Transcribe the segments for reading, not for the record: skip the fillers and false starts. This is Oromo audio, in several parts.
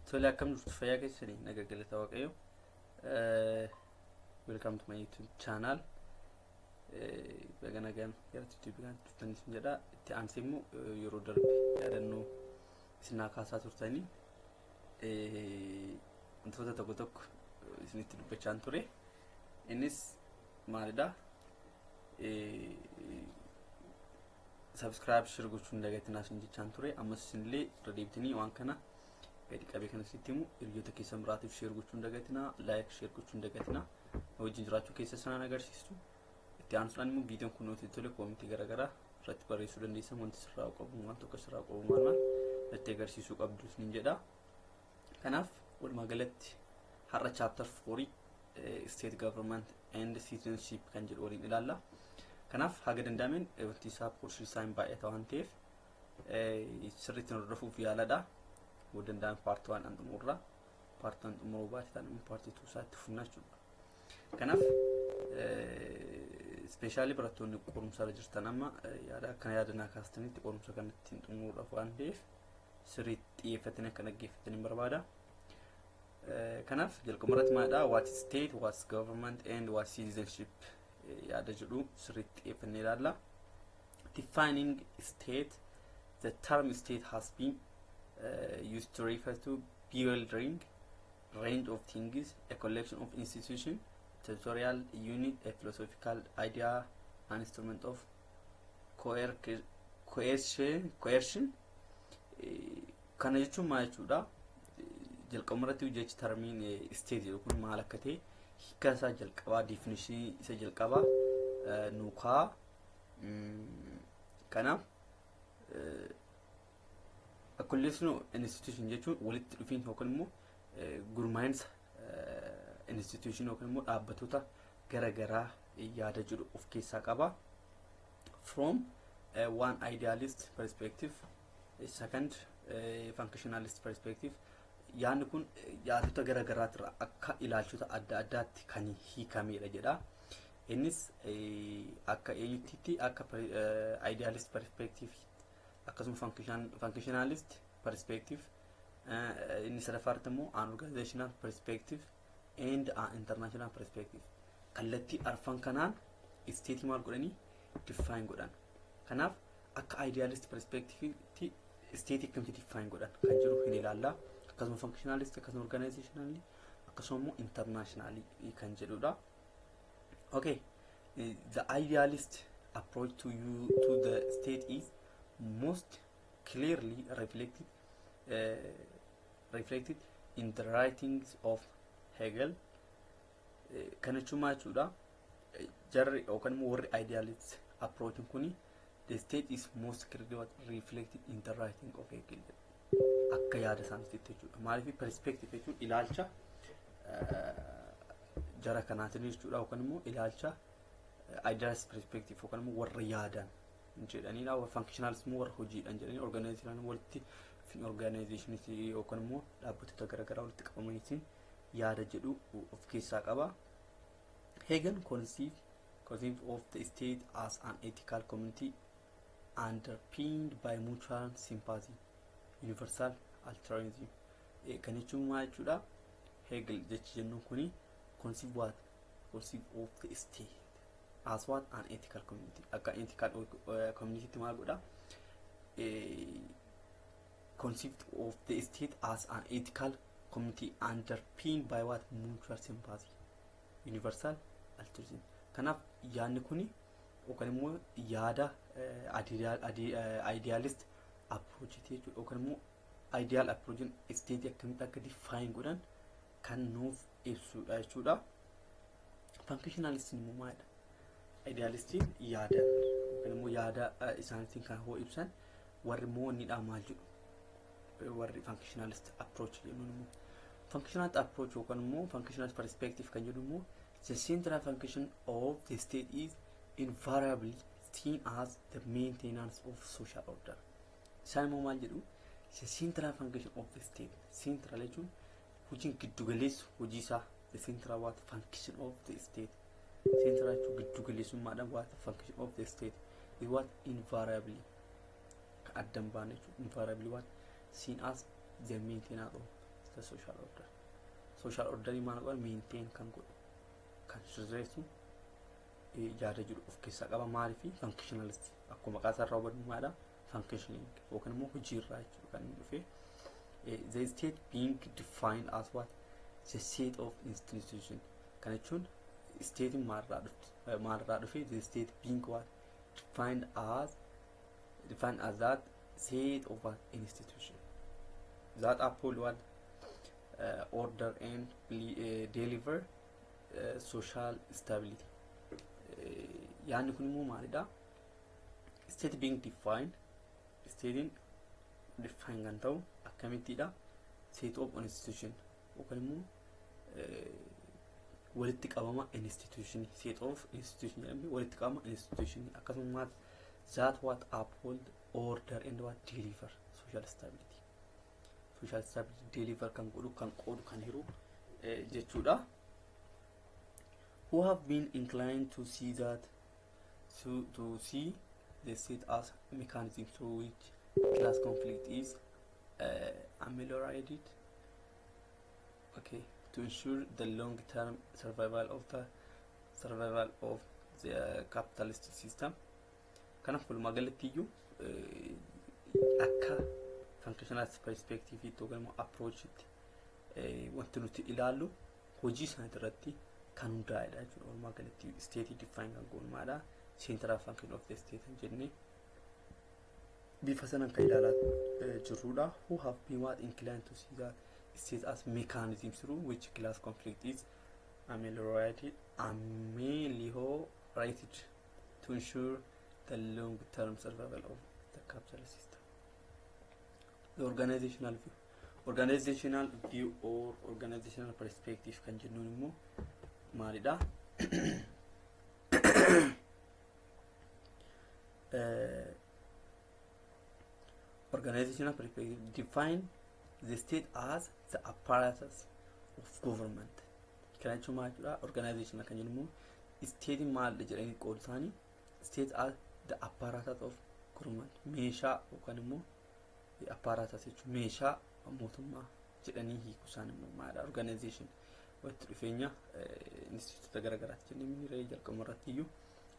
Tole, akkam jirtu? Fayyaa keessanii? Naga, galata Waaqayyo. Welcome to my YouTube channel. Baga nagaan gara YouTube kan turtanii isin jedha. Itti aansee immoo yeroo darbe yaadannoo isinaa kaasaa turtanii wantoota tokko tokko isinitti dubbachaan ture. Innis maalidha? Subscribe, share gochuun dagatinaa isin jechaan ture. Ammas isinillee irra deebitanii waan kana gadi qabee kan isinitti himu, hiriyoota keessan biraatiif share gochuun dagatinaa, like, share gochuun dagatinaa, wajjin jiraachuu keessa sanaan agarsiistu. Itti aansuudhaan immoo viidiyoon kun nuti tole comment garaagaraa irratti barreessuu dandeessan, wanti sirraa qabu, waan tokko sirraa qabu, maal maal irratti agarsiisuu qabdu isiniin jedha. Kanaaf walumaa galatti har'a chapter 4, state, government and citizenship kan jedhu waliin ilaalla. Kanaaf haga danda'ameen wanti isaa, portion isaa hin baay'ata waan ta'eef, sirriitti hordofuuf yaaladha. Yoo danda'ame part one an xumurra. Part one xumuruu baate ta'an immoo part two isaatti fufna jechuudha. Kanaaf especially barattoonni qorumsa irra jirtan amma yaada akkana yaadanaa kaastanitti qorumsa kana ittiin xumuruudhaaf waan ta'eef, sirriitti xiyyeeffatanii akka dhaggeeffatanii barbaada. Kanaaf jalqaba irratti maalidha? What is state, what is government and what is citizenship yaada jedhu sirriitti xiyyeeffannee ilaalla. Defining state: the term state has been used to refer to bewildering range of things, a collection of institutions, territorial unit, a philosophical idea, an instrument of coercion. Kana jechuun maal jechuudha? Jalqabuma irratti jechi termiin state jedhu kun maal akka ta'e, hiika isaa jalqabaa, definition isa jalqabaa nuukaa. Kanaaf collection institution jechuun walitti dhufiinsa yookaan immoo gurmaa'insa institution yookaan immoo dhaabbattoota gara garaa yaada jedhu of keessaa qaba. From one idealist perspective, second functionalist perspective, yaadni kun yaadota gara garaatirra akka ilaalchota adda addaatti kan hiikamedha jedha. Innis akka eenyutti? Akka idealist perspective, akkasuma functionalist perspective, inni sadaffaatti immoo an organizational perspective and an international perspective. Kallattii arfan kanaan state maal godhanii define godhan. Kanaaf akka idealist perspective state akkamitti define godhan kan jiru hin ilaalla. Akkasuma functionalist, akkasuma organizational, akkasuma immoo international kan jedhudha. Okay, the idealist approach to the state is most clearly reflected in the writings of Hegel. Kana jechuun maal jechuudha? Jarri yookaan immoo warri idealist approach kuni, the state is most clearly reflected in the writing of Hegel, akka yaada isaaniitti jechuudha. Maaliif? Perspective jechuun ilaalcha jara kanaatiin jechuudha, yookaan immoo ilaalcha idealist perspective yookaan immoo warra yaadan jedhanidha. Warra functionalist immoo warra hojiidhaan jedhanii, organizational walitti organizationii yookaan immoo dhaabbattoota garaagaraa walitti qabamaniitiin yaada jedhu of keessaa qaba. Hegel conceive of the state as an ethical community underpinned by mutual sympathy, universal altruism. Kan jechuun maal jechuudha? Hegel jechi jennuun kuni conceive what? Conceive of the state as what? An ethical community. Akka ethical community maal godha? Conceived of the state as an ethical community underpinned by what? Mutual sympathy, universal altruism. Kanaaf yaadni kuni yookaan immoo yaada idealist approach jechuudha, yookaan immoo ideal approach state akkamitti akka define godhan kan nuuf ibsudha jechuudha. Functionalist immoo maalidha? Idealistiin yaada yookaan immoo yaada isaaniitiin kan hoo ibsan, warri immoo innidhaa maal jedhu? Warri functionalist approach jennuun immoo, functionalist approach yookaan immoo functionalist perspective kan jedhu immoo, the central function of the state is invariably seen as the maintenance of social order. Isaan immoo maal jedhu? The central function of the state, central jechuun hojiin giddugaleessu hojii isaa, the central what? Function of the state, central jechuun giddugaleessummaadhaan, what? Function of the state is what? Invariably, kan addan baane jechuudha, invariably what? Seen as the maintenance of the social order. Social order maal godha? Maintain kan godhu, kan sirreessu yaada jedhu of keessaa qaba. Maaliif? Functionalist akkuma maqaa isaarraa hubannu maadha? Functioning yookaan immoo hojiirraa jechuudha kan inni dhufe. The state being defined as what? The set of institution. Kana jechuun state maalirraa dhufte? Maalirraa dhufe? The state being what? Defined as that set of what? Institution that uphold what? Order and deliver social stability. Yaadni kun immoo maalidha? State being defined, statein define kan ta'u akkamittidha? Set of institution yookaan immoo walitti qabama institution, set of institution jedhamee walitti qabama institution, akkasumas that what? Uphold order and what? Deliver social stability. Social stability deliver kan godhu, kan qoodu, kan hiru jechuudha. Who have been inclined to see that to see the state as a mechanism through which class conflict is ameliorated, okay, to ensure the long-term survival of the capitalist system. Kanaaf walumaa galatti iyyuu akka functionalist perspective yookaan immoo approachitti wanti nuti ilaallu hojii isaanii irratti kan hundaa'edha jechuudha. Walumaa galatti state define kan goonu maadha? Central function of the state jennee bifa sanan kan ilaalaa jirrudha. Who have been what? Inclined to see that state as mechanism through which class conflict is ameliorated to ensure the long-term survival of the capitalist system. The organizational view. Organizational view or organizational perspective kan jennuun immoo maalidha? Organizational perspective define the state as the apparatus of government. Kana jechuun maal jechuudha? Organizational kan jennu immoo state maalidha jedhanii qoodu isaanii, state as the apparatus of government, meeshaa yookaan immoo apparatus jechuun meeshaa mootummaa jedhanii hiikuu isaan immoo maalidha? Organization walitti dhufeenya instituutota garaagaraatti jennee miiree jalqabuma irratti iyyuu.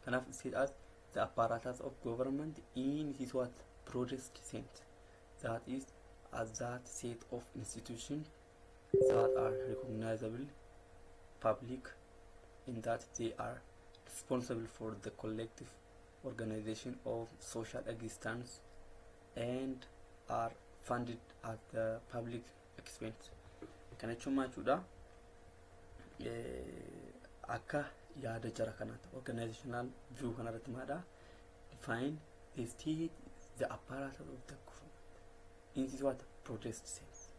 Kanaaf state as the apparatus of government in its what? Broadest sense, that is, as that set of institutions that are recognizable public in that they are responsible for the collective organization of social existence and are funded at the public expense. Kana jechuun maal jechuudha? Akka yaada jara kanaatti organizational view kanarratti maadha? Define the state the apparatus of the government in this what? Broadest sense.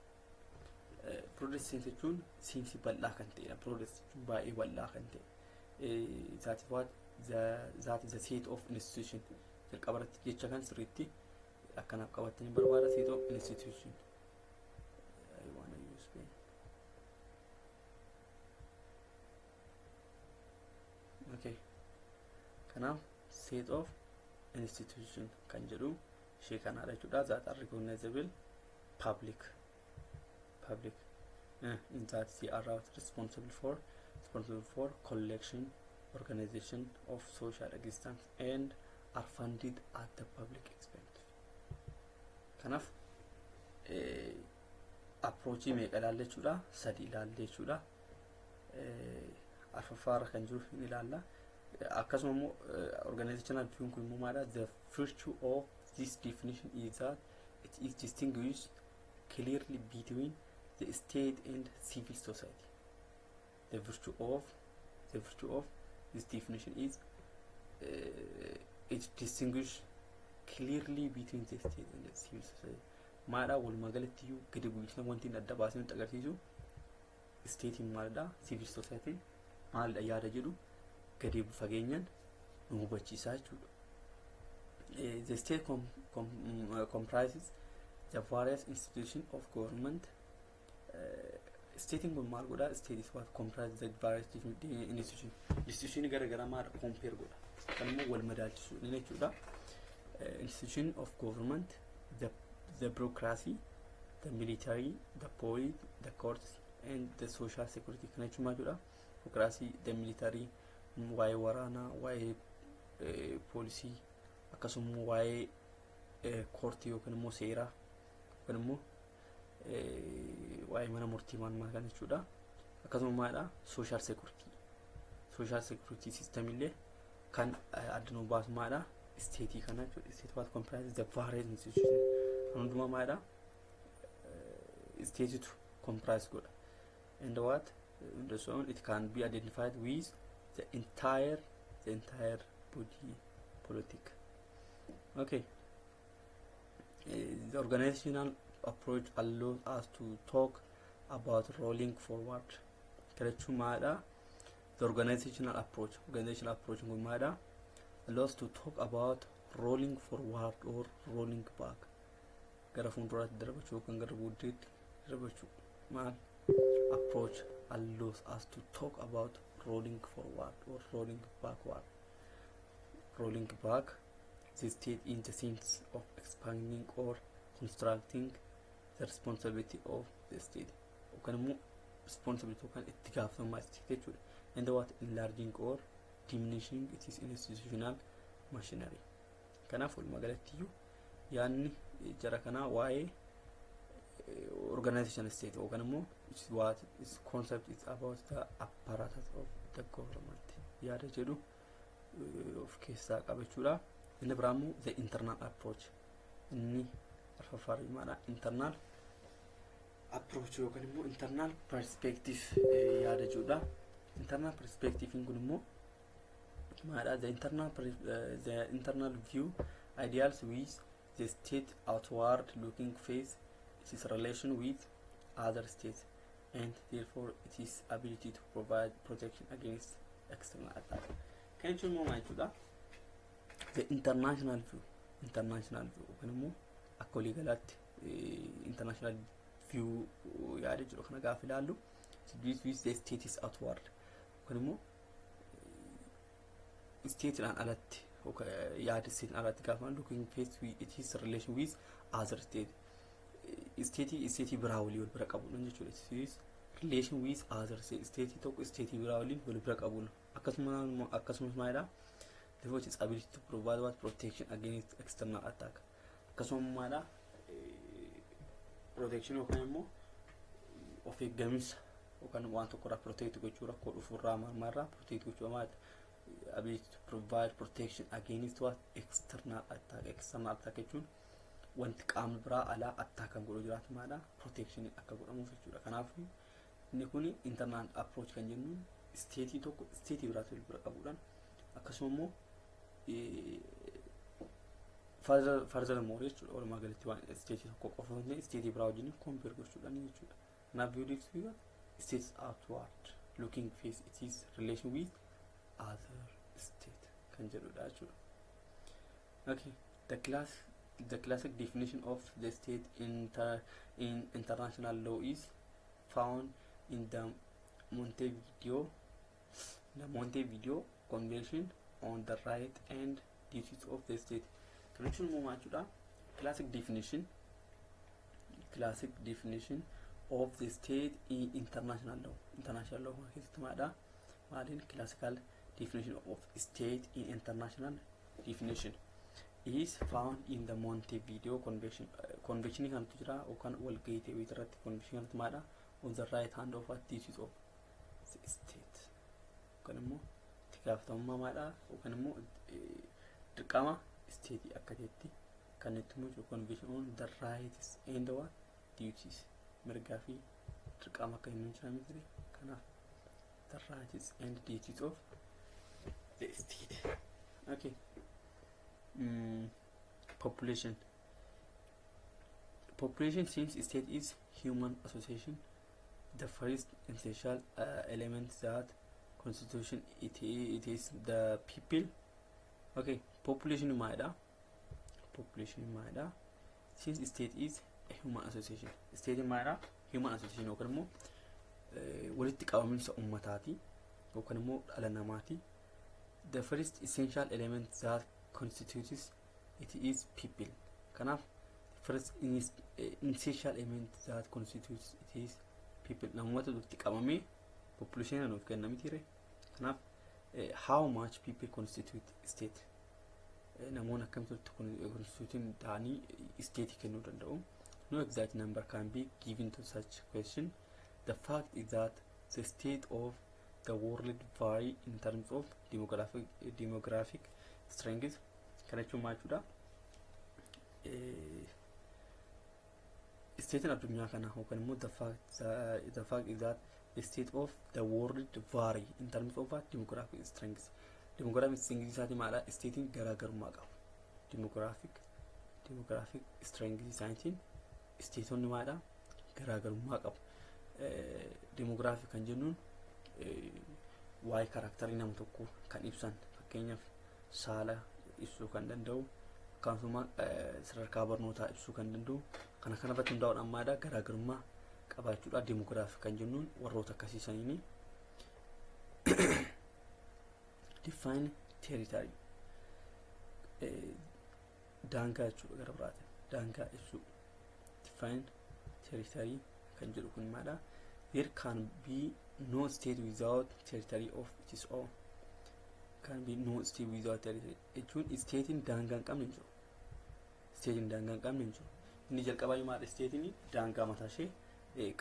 Broadest sense jechuun sense bal'aa kan ta'edha. Broadest jechuun baay'ee bal'aa kan ta'e. That is what? The that is the set of institution. Jalqaba irratti jecha kan sirriitti akkanaaf qabatanii barbaada, set of institution. I wanna use pen. Okay, kanaaf set of institution kan jedhu ishee kanaadha jechuudha. That are recognizable public in that they are responsible for collection, organization of social existence and are funded at the public expense. Kanaaf approachii meeqa ilaalle jechuudha? Sadi ilaalle jechuudha. Arfaffaarra kan jiru hin ilaalla. Akkasuma immoo organizational view kun immoo maadha? The virtue of this definition is that it is distinguished clearly between the state and civil society. The virtue of this definition is it distinguish clearly between the state and the civil society. Maadha? Walumaa galatti iyyuu gadi bu'iinsa wanti inni adda baasee nutti agarsiisu stateiin maalidha, civil societyn maalidha yaada jedhu gadi fageenyaan nu hubachiisaa jechuudha. The state comprises the various institutions of government. Stateiin kun maal godha? State is what? Comprises the various different institution. Institution gara garaa maal compare godha? Kan immoo wal madaalchisu jechuudha. Institution of government, the bureaucracy, The military, the police, the courts and the social security. Kana jechuun maal jedha? Bureaucracy, the military, waa'ee waraanaa, waa'ee poolisii, akkasuma waa'ee courtii yookaan immoo seeraa yookaan immoo waa'ee mana murtii maal maal kan jechuudha. Akkasuma maalidha? Social security. Social security system illee kan adda nu baasu maalidha? Stateii kana jechuudha. State what comprises the various institutions. Kan hundumaa maalidha? Stateitu comprise godha. And what? And so on, it can be identified with the entire body politic. Okay. The organizational approach allows us to talk about rolling forward. Kana jechuun maalidha? The organizational approach kun maalidha? Allows to talk about rolling forward or rolling back. Gara fuulduraatti darbachuu yookaan gara booddeetti darbachuu. Maal? Approach allows us to talk about rolling forward or rolling backward. Rolling back the state in the sense of expanding or constructing the responsibility of the state. Yookaan immoo responsibility yookaan itti gaafatamummaa state jechuudha. And what? Enlarging or diminishing its institutional machinery. Kanaaf walumaa galatti iyyuu yaadni jara kanaa waa'ee organization state yookaan immoo what is concept is about the apparatus of the government yaada jedhu of keessaa qaba jechuudha. Inni biraa immoo the internal approach, inni arfaffaa maadha? Internal approach yookaan immoo internal perspective yaada jedhudha. Internal perspective kun immoo maadha? The internal view deals with the state outward looking face, its relation with other states and therefore its ability to provide protection against external attack. Kan jechuun immoo maal jechuudha? The international view, international view yookaan immoo akka waliigalaatti international view yaada jedhu kana gaafa ilaallu, deals with the state is outward yookaan immoo stateidhaan alatti, yaada stateidhaan alatti gaafa looking face with its relation with other state, stateii biraa walii wal bira qabuudha jechuudha. Its relation with other state, stateii tokko stateii biraa waliin wal bira qabuudha. Akkasumas maalidha? Therefore its ability to provide what? Protection against external attack. Akkasuma maalidha? Protection yookaan immoo of eeggaminsa yookaan waan tokko irraa protect gochuu, rakkoo dhufuurraa maal maalirraa protect gochuu maalidha? Ability to provide protection against what? External attack. External attack jechuun wanti qaamni biraa alaa attack kan godhu jiraatu maalidha? Protection akka godhamuuf jechuudha. Kanaaf inni kun internal approach kan jennuun stateii tokko stateii biraatti wal bira qabuudhaan, akkasuma immoo further more jechuudha, walumaa galatti waan stateii tokko qofa osoo hin ta'in stateii biraa wajjin compare gochuudhaan jechuudha. Kanaaf view deals states outward looking face, its relation with other state kan jedhudha jechuudha. Okay, the classic definition of the state in international law is found in the Montevideo Convention on the Right and Duties of the State. Kan jechuun immoo maal jechuudha? Classic definition of the state in international law. International law kana keessatti maalidha? Maaliin classical definition of state in international definition is found in the Montevideo Convention. Convention kanatu jira yookaan walgahii ta'e irratti convention kanatu maalidha? On the right hand of what? Duties of the state. Yookaan immoo itti gaafatamummaa maalidha? Yookaan immoo dirqama state akka ta'etti kan itti himu, convention on the rights and what? Duties, mirgaa fi dirqama akka hin jira miti. Kanaaf the rights and duties of the state. Okay, population. Since state is human association, the first essential element that constitution it is the people. Okay, population maalidha? Population maalidha? Since state is a human association, state maalidha? Human association yookaan immoo walitti qabaminsa ummataati yookaan immoo dhala namaati. The first essential element that constitutes it is people. Kanaaf First essential element that constitutes it is people. Namoota walitti qabamee population nuuf kenna mitiire. Kanaaf, how much people constitute state? Namoonni akkamitti constitute ta'anii state kennuu danda'u? No exact number can be given to such question. The fact is that the state of the world vary in terms of demographic strength. Kana jechuun maal jechuudha? Statein addunyaa kanaa yookaan immoo the fact is that the state of the world vary in terms of what? Demographic strength. Demographic strength isaati maadha? Statein garaagarummaa qabu. Demographic strength isaaniitiin stateonni maadha? Garaagarummaa qabu. Demographic kan jennuun waa'ee characterii nama tokkoo kan ibsan, fakkeenyaaf saala ibsuu kan danda'u, akkasuma sadarkaa barnootaa ibsuu kan danda'u. Kana irratti hundaa'uudhaan maadha? Garaagarummaa qabaachuudha. Demographic kan jennuun warroota akkasiisaniini. Define territory, daangaa jechuudha. Gara biraatiin daangaa ibsuu. Define territory kan jedhu kun maadha? There can be no state without territory of its own. Can be no state without territory jechuun statein daangaa hin qabne hin jiru. Statein daangaa hin qabne hin jiru. Inni jalqabaa maadha? Statein daangaa mataa ishee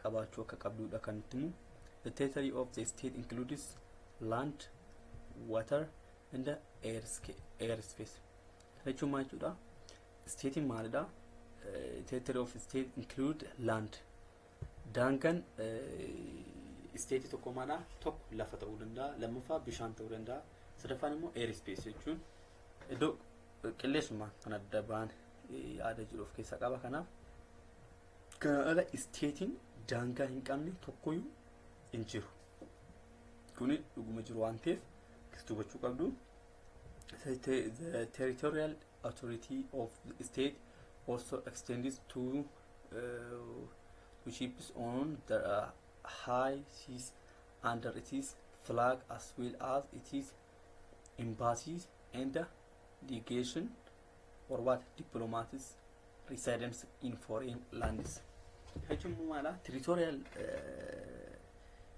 qabaachuu akka qabdudha kan nutti himu. The territory of the state includes land, water and air space. Kana jechuun maal jechuudha? Statein maalidha? Territory of state include land. Daangaan stateii tokko maadha? Tokko lafa ta'uu danda'a, lammaffaa bishaan ta'uu danda'a, sadaffaan immoo air space jechuun iddoo qilleensummaa kan adda ba'an yaada jiru of keessaa qaba. Kanaaf kana ala statein daangaa hin qabne tokkoyyuu hin jiru. Kuni dhuguma jiru waan ta'eef akkasitti hubachuu qabdu. The territorial authority of the state also extends to ships on the high seas under its flag, as well as its embassies and legation or what, diplomats residents in foreign lands. Jechuun maala?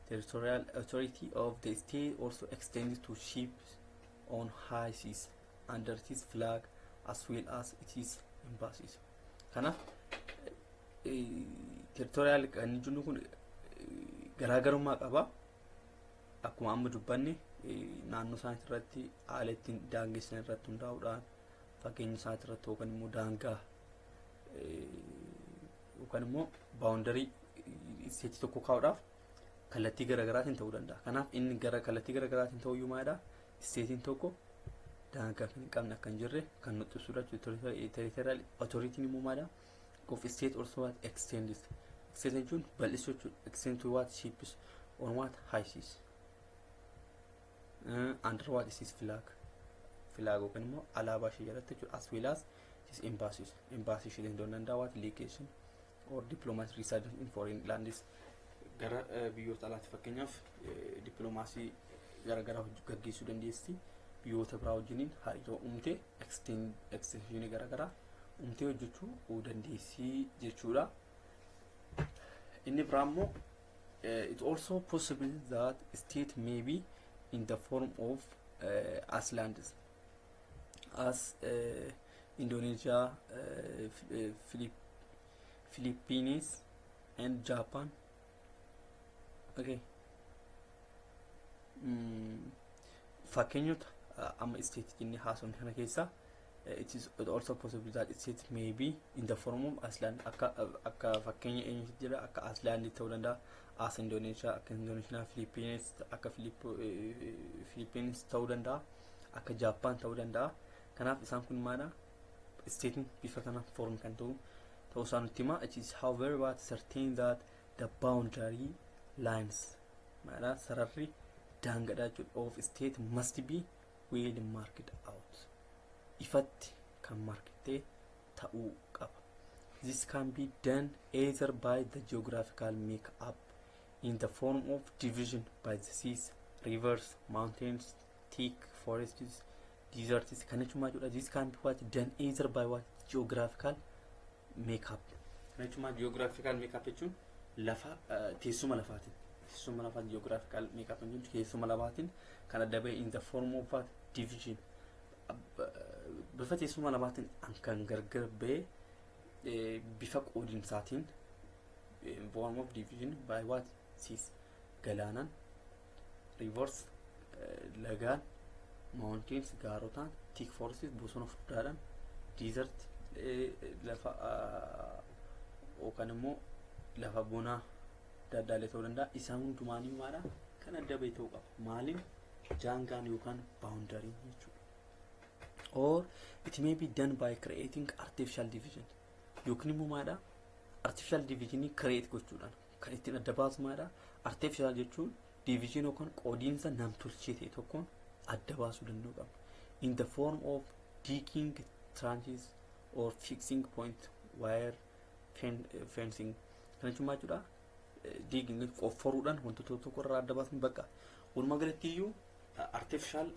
Territorial authority of the state also extends to ships on high seas under its flag, as well as its embassies. Kanaaf territorial kan jennu kun garaagarummaa qaba. Akkuma amma dubbanne, naannoo isaanii irratti haala ittiin daangessan irratti hundaa'uudhaan, fageenya isaanii irratti yookaan immoo daangaa yookaan immoo boundary stateii tokko kaa'uudhaaf kallattii garaagaraatiin ta'uu danda'a. Kanaaf inni gara kallattii garaagaraatiin ta'uyyuu maalidha? Stateiin tokko daangaa kan hin qabne akka hin jirre kan nutti ibsudha jechuudha. Territorial authority immoo maalidha? Of state also what, extends. Extend jechuun bal'isuu jechuudha. Extend to what? Ships on what? High seas. Under what is flag? Flag yookaan immoo alaabaa ishee jalatti jechuudha. As well as its embassies. Embassy ishee ta'uu danda'a, what, legation or diplomatic residence in foreign lands. Gara biyyoota alaatti fakkeenyaaf dippiloomaasii gara garaa gaggeessuu dandeessi. Biyyoota biraa wajjiniin hariiroo uumtee, extensionii gara garaa uumtee hojjechuu dandeessi jechuudha. Inni biraa immoo, it also possible that state may be in the form of islands as Indonesia, Philippines and Japan. Okay. Fakkeenyota amma state jennee haasofne kana keessa, it is also possible that state may be in the form of island. Akka fakkeenya eenyutu jira? Akka island ta'uu danda'a, as Indonesia, akka Indonesia, Philippines, akka Philippines ta'uu danda'a, akka Japan ta'uu danda'a. Kanaaf isaan kun maadha? Statein bifa kana form kan ta'u ta'uu isaa nutti hima. It is however but certain that the boundary lines, maadha? Sararri daangadha jechuudha, of state must be well marked out, ifatti kan markitee ta'uu qaba. This can be done either by the geographical make-up in the form of division by the seas, rivers, mountains, thick forests, deserts. Kan jechuun maal jechuudha? This can be what, done either by what, geographical makeup. Kana jechuun maal? Geographical makeup jechuun lafa, teessuma lafaatiin. Teessuma lafaatiin geographical makeup jechuun teessuma lafaatiin kan adda bahe in the form of what? Division. Bifa teessuma lafaatiin kan gargar bahe, bifa qoodinsaatiin, in form of division by what? Seas, galaanaan, rivers, lagaan, mountains, gaarotaan, thick forests, bosona furdaadhaan, desert, lafa yookaan immoo lafa bonaa daddaalee ta'uu danda'a. Isaan hundumaanii maadha kan adda bahe ta'uu qaba. Maaliin? Daangaan yookaan boundaryn jechuudha. Or it may be done by creating artificial division, yookiin immoo maadha, artificial divisionii create gochuudhaan kan ittiin adda baasu maadha. Artificial jechuun division yookaan qoodiinsa namtolchee ta'e tokkoon adda baasuu danda'u qabna. In the form of digging trenches or fixing point wire fencing. Kana jechuun maal jechuudha? Digging, qofforuudhaan wantoota tokko irraa adda baasnu. Bakka walumaa galatti iyyuu artificial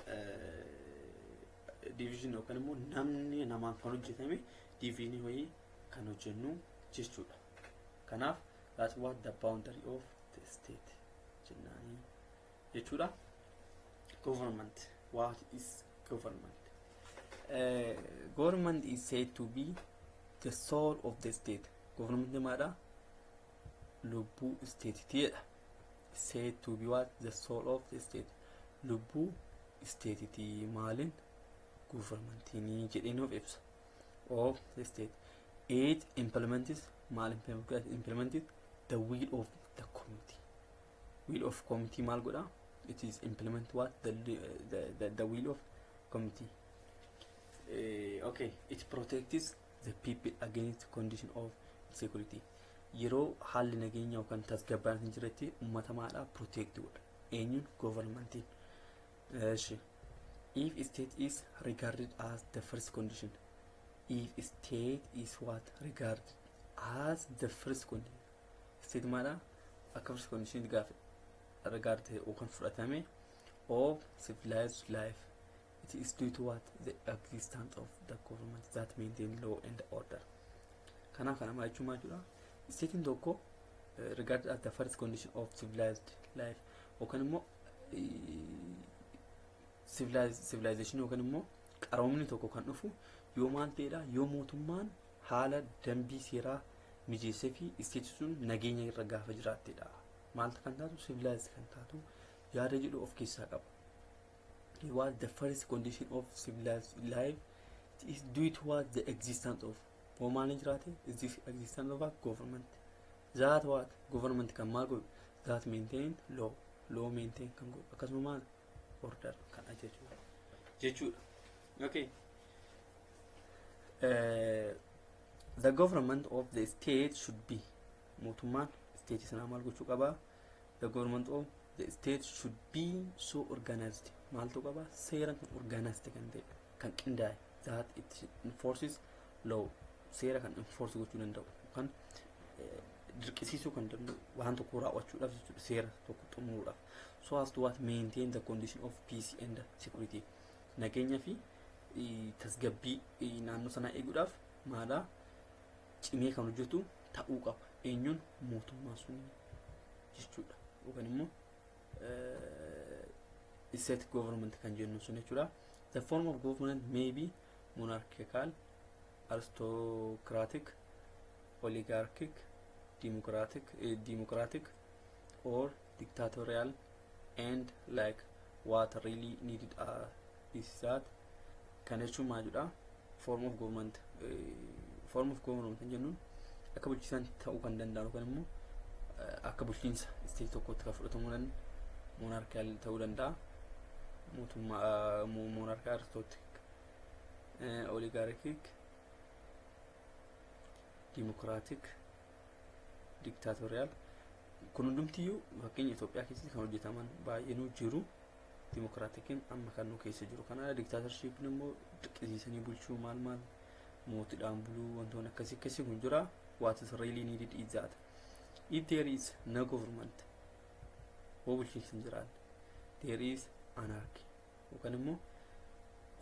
division yookaan immoo namni namaan kan hojjetame division wayii kan hojjennu jechuudha. Kanaaf that's what the boundary of the state jennaanii jechuudha. Government. What is government? Government is said to be the soul of the state. Government maadha? Lubbuu stateitiidha. Said to be what? The soul of the state. Lubbuu stateiti maaliin? Governmentiin jedhee nuuf ibsa. Of the state. It implements, maal implemented? The will of the community. Will of community maal godha? It is implement what? The will of community. Okay, it protects the people against condition of insecurity. Yeroo haalli nageenya yookaan tasgabbaan hin jirretti uummata maadhaa protect godha. Eenyuun? Governmentiin. Eshi. If state is regarded as the first condition, if state is what? Regarded as the first condition, state maadha akka first condition gaafa regard yookaan fudhatame of civilized life, it is due to what? The existence of the government that maintain law and order. Kanaaf kana maal jechuun maal jechuudha? Statein tokko regarded as the first condition of civilized life yookaan immoo civilization yookaan immoo qaroomni tokko kan dhufu yoo maal ta'edha? Yoo mootummaan haala dambii seeraa mijeessee fi state sun nageenya irra gaafa jiraattedha. Maal kan taatu? Civilized kan taatu yaada jedhu of keessaa qaba. What the first condition of civilized life is due to what? The existence of, hoo maal jiraate, is this existence of a government that what? Government kan maal godhu? That maintain law, law maintain kan godhu, akkasuma maal, order kan ajaju jechuudha. Okay. The government of the state should be, mootummaan state sanaa maal gochuu qaba? The government of the state should be so organized, maaltu qaba? Seeraan kan organized kan ta'e, kan qindaa'e, that it enforces law, seera kan enforce gochuu danda'u kan dirqisiisuu kan danda'u waan tokko raawwachuudhaaf jechuudha, seera tokko xumuruudhaaf, so as to what? Maintain the condition of peace and security. Nageenya fi tasgabbii naannoo sanaa eeguudhaaf maalaa cimee kan hojjetu ta'uu qaba. Eenyuun? Mootummaa sun jechuudha, yookaan immoo state government kan jennu sun jechuudha. The form of government may be monarchical, aristocratic, oligarchic, democratic or dictatorial and like. What really needed is that, kan jechuun maal jedha? Form of government, form of government kan jennuun akka bulchiinsaan ta'uu kan danda'an yookaan immoo akka bulchiinsa state tokkotti kan fudhatamuu danda'u monarchical ta'uu danda'a, mootummaa monarchical, aristocratic, oligarchic, democratic, dictatorial. Kun hundumtiyyuu fakkeenya Itoophiyaa keessatti kan hojjetaman baay'eenuu jiru. Democraticiin amma kan nu keessa jiru kana. Dictatorshipin immoo dirqisiisanii bulchuu, maal maal, mootiidhaan buluu, wantoonni akkasii akkasii kun jira. What is really needed is that if there is no government, hoo bulchiinsi hin jiraanne, there is anarchy, yookaan immoo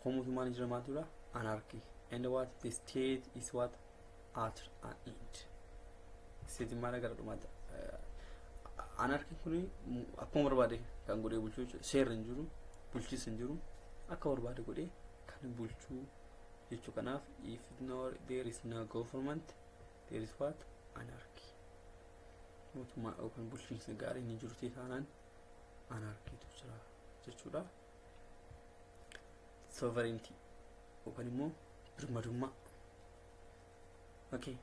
hoo mootummaan hin jira maaltu jira? Anarchy. And what? The state is what? at an end. Stateiin maal gara dhumaatti anarchiin kun akkuma barbaade kan godhee bulchuu jechuudha. Seerri hin jiru, bulchiinsi hin jiru, akka barbaade godhee kan bulchuu jechuu. Kanaaf if no, there is no government, there is what? Anarchy. Mootummaa yookaan bulchiinsi gaariin hin jiru ta'e taanaan anarchytu jira jechuudha. Sovereignty yookaan immoo birmadummaa. Okay.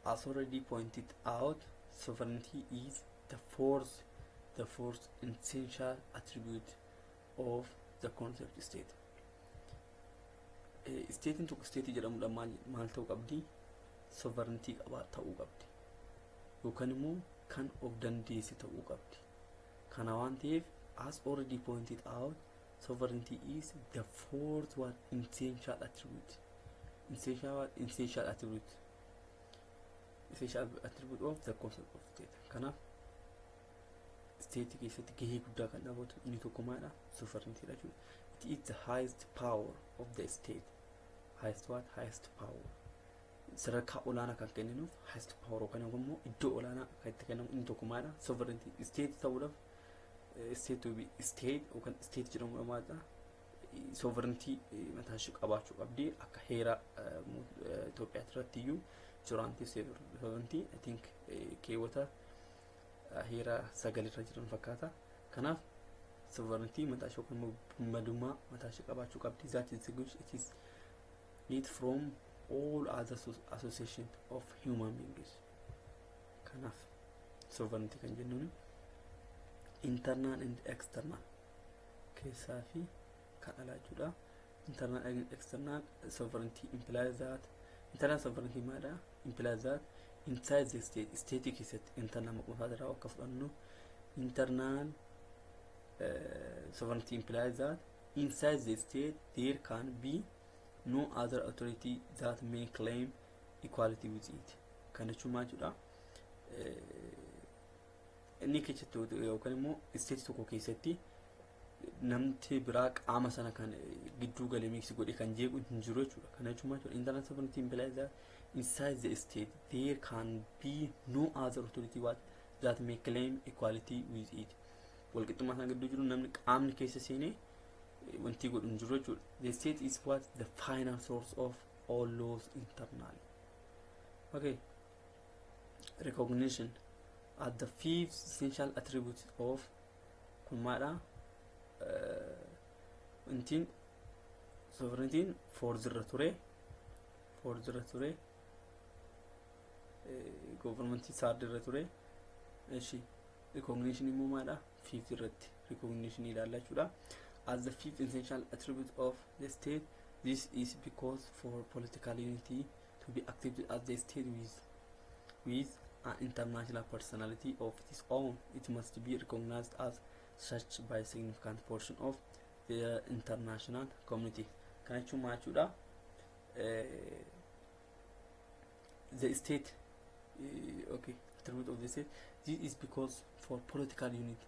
As already pointed out, sovereignty is the fourth essential attribute of the concept state. Stateiin tokko stateii jedhamuudhaan maal ta'uu qabdi? Sovereignty qabaa ta'uu qabdi. Yookaan immoo kan of dandeesse ta'uu qabdi. Kana waan ta'eef, as already pointed out, sovereignty is the fourth one essential attribute. Essential what? Essential attribute. Essential attribute of the concept of state. Kanaaf state keessatti gahee guddaa kan taphatu inni tokko maalidha? Sovereignty dha jechuudha. It is the highest power of the state. Highest what? Highest power. Sadarkaa olaanaa kan kenninuuf, highest power yookaan immoo iddoo olaanaa kan itti kennamu inni tokko maalidha? Sovereignty. State ta'uudhaaf, state to be state yookaan state jedhamuudha maalidha? Sovereignty mataa ishee qabaachuu qabdi. Akka heera Itoophiyaa irratti iyyuu jiraanti sovereignty, I think, keewwata heera sagalirra jiran fakkaata. Kanaaf sovereignty mataa ishee yookaan immoo birmadummaa mataa ishee qabaachuu qabdi. That is it is it from all other association of human beings. Kanaaf sovereignty kan jennuun internal and external, keessaa fi kan alaa jechuudha. Internal and external sovereignty implies that, internal sovereignty maalidha? Implies that inside the state, state keessatti, internal maqaa irraa akka fudhannu, internal sovereignty implies that inside the state there can be no other authority that may claim equality with it. Kan jechuun maal jechuudha? Inni keessatti yookaan immoo state tokko keessatti namti biraa qaama sana kan gidduu galee mix godhe kan jeequ hin jiru jechuudha. Kana jechuun maal jechuudha? Internal sovereignty implies that inside the state there can be no other authority what that may claim equality with it. Walqixxummaa sana gidduu jiru namni qaamni keessa seenee wanti godhu hin jiru jechuudha. The state is what? The final source of all laws internally. Okay. Recognition at the fifth essential attribute of kun maadha? Wantiin sovereigntiin fourth irra ture, governmentii third irra ture. Eshi, recognition immoo maadha? Fifth irratti recognition ilaalla jechuudha. As the fifth essential attribute of the state. This is because for political unity to be accepted as the state with an international personality of its own, it must be recognized as such by a significant portion of the international community. Kana jechuun maal jechuudha? The state, okay, attribute of the state. This is because for political unit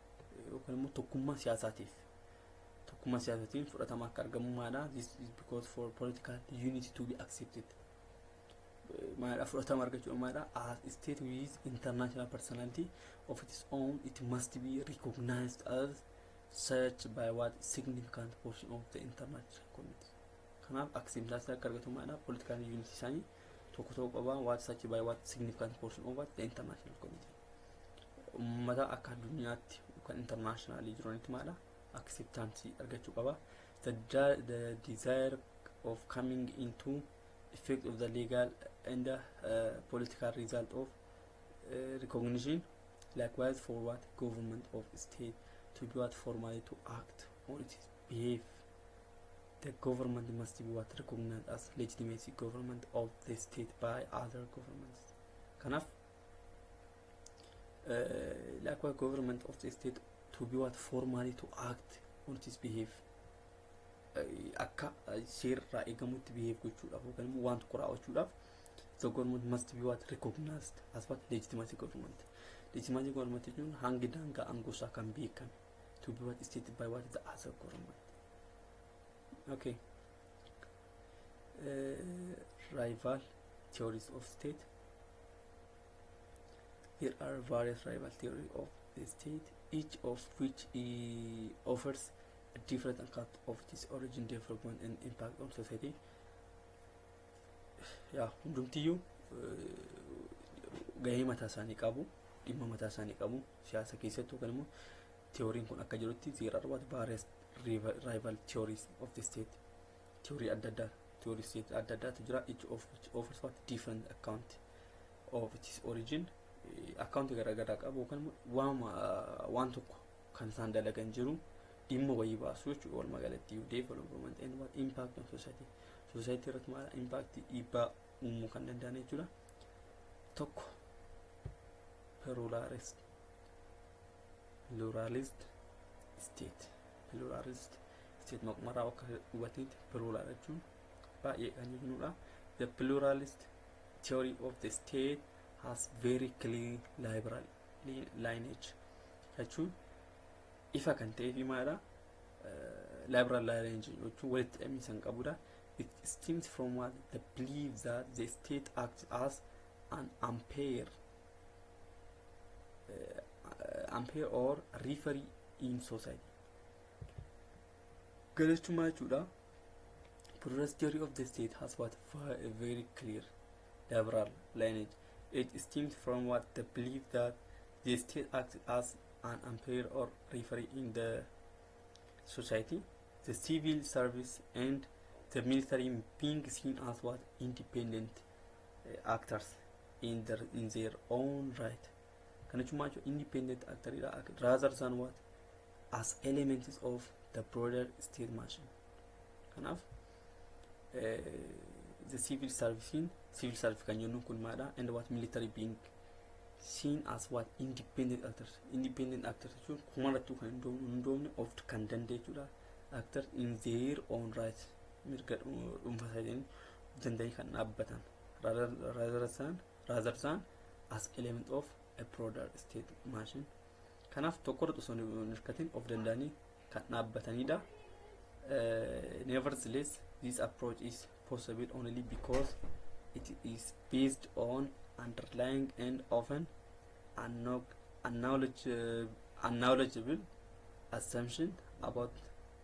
yookaan immoo tokkummaa siyaasaatiif, tokkummaa siyaasaatiin fudhatama akka argamu maadha? This is because for political unity to be accepted maadha? Fudhatama argachuu maadha? As state with international personality of its own, it must be recognized as such by what? Significant portion of the international community. Kanaaf acceptance akka argatu maadha? Political unity isaanii tokko ta'uu qaba. What? Such by what? Significant portion of what? The international community. Ummata akka addunyaatti yookaan internationally jiranitti maadha? Acceptance argachuu qaba. The desire of coming into effect of the legal and political result of recognition. Likewise, for what? Government of state to be what? Formally to act on its behalf, the government must be what? Recognized as legitimate government of the state by other governments. Kanaaf likewise, government of the state to be what? Formally to act on its behalf, akka seerraa eegamutti behave gochuudhaaf yookaan immoo waan tokko raawwachuudhaaf, the government must be what? Recognized as what? Legitimacy government. Legitimacy government jechuun hangi daangaa aangoo isaa kan beekame, to be what? Stated by what? The other government. Okay. Rival Theories of state. There are various rival theories of the state, each of which offers a different account of its origin, development, and impact on society. Yaa, hundumtiyyuu gahee mataa isaanii qabu, dhimma mataa isaanii qabu siyaasa keessattuu. Kan immoo theoryn kun akka jirutti, there are what various rival theories of the state. Theory adda addaa, theory state adda addaatu jira, each of which offers what different account of its origin. Account garaagaraa qabu yookaan immoo waan tokko kan isaan dalagan jiru, dhimma wayii baasu jechuudha. Walumaa galatti, development and what impact on society, society irratti maal impact, dhiibbaa uumuu kan danda'an jechuudha. Tokko, pluralist state. Pluralist state maqumarraa akka hubatanitti, plural jechuun baay'ee kan jennudha. The pluralist theory of the state has very clear liberal lineage jechuun ifa kan ta'ee fi maalidha, liberal lineage jechuun walitti hidhamiinsa kan qabudha. It stems from what the belief that the state acts as an umpire or referee in society. Galachuu maal jechuudha? Pluralist theory of the state has what a very clear liberal lineage. It stems from what the belief that the state acts as an umpire or referee in the society, the civil service and the military being seen as what independent actors in their own right. Kana jechuun maal jechuudha? Independent actor rather than what as elements of the broader state machine. Kanaaf the civil service, civil service kan jennu kun maadha, and what military being seen as what independent actors. Independent actors jechuun kumarrattuu kan hin hundoofne, of kan danda'e jechuudha. Actors in their own right, mirga dhuunfaa isaanii danda'anii kan dhaabbatan, rather than as element of a broader state machine. Kanaaf tokkorratti osoo hin hirkatin of danda'anii kan dhaabbatanidha. Nevertheless, this approach is possible only because it is based on underlying and often acknowledgeable assumption about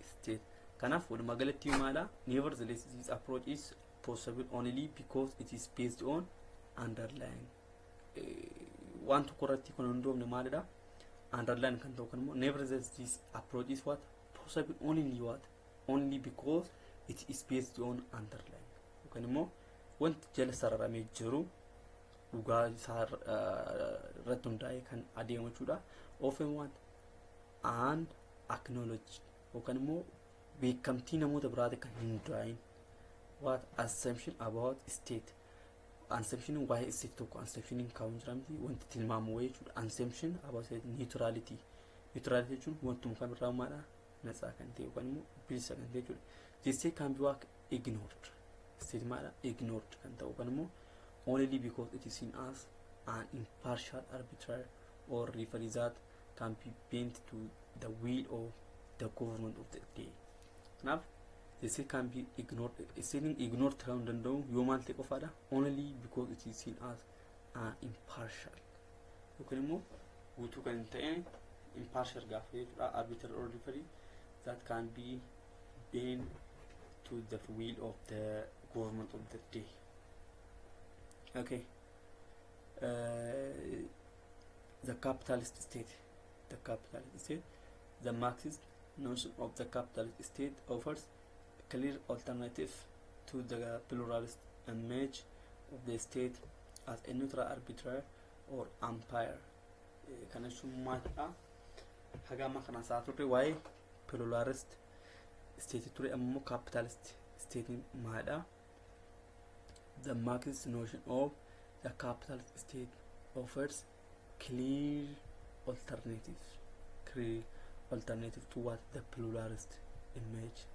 state. Kanaaf walumaa galatti maadha? Nevertheless, this approach is possible only because it is based on underlying, waan tokko irratti kan hundoofne maalidha, underline kan ta'u kan immoo, nevertheless, this approach is what possible only what only because it is based on underlying, yookaan immoo wanti jala sararamee jiru dhugaa isaa irratti hundaa'ee kan adeemu jechuudha. Often what unacknowledged, yookaan immoo beekamtii namoota biraati kan hin hundaa'in what assumption about state. Assumption waa'ee state tokko, assumption kaa'uun jira miti, wanti tilmaamu wayii jechuudha. Assumption about state neutrality. Neutrality jechuun wantuma kamirraa maadha natsaa kan ta'e yookaan immoo bilisa kan ta'e jechuudha. The state can be what ignored. State maadha ignored kan ta'u yookaan immoo only because it is seen as an impartial arbiter or referee that can be bent to the will of the government of the day. Kanaaf the state can be ignored, state ignored ta'uu hin danda'u yoo maal ta'e qofaadha? Only because it is seen as an impartial, yookaan immoo guutuu kan hin ta'in, impartial gaafa jechuudha, arbiter or referee that can be bent to the will of the government of the day. Okay, the capitalist state. The capitalist state. The Marxist notion of the capitalist state offers a clear alternative to the pluralist image of the state as a neutral arbiter or umpire. Kana jechuun maalidha? Haga amma kana isaa turre waa'ee pluralist state ture, ammoo capitalist state maalidha? The Marxist notion of the capitalist state offers clear alternative to what the pluralist image,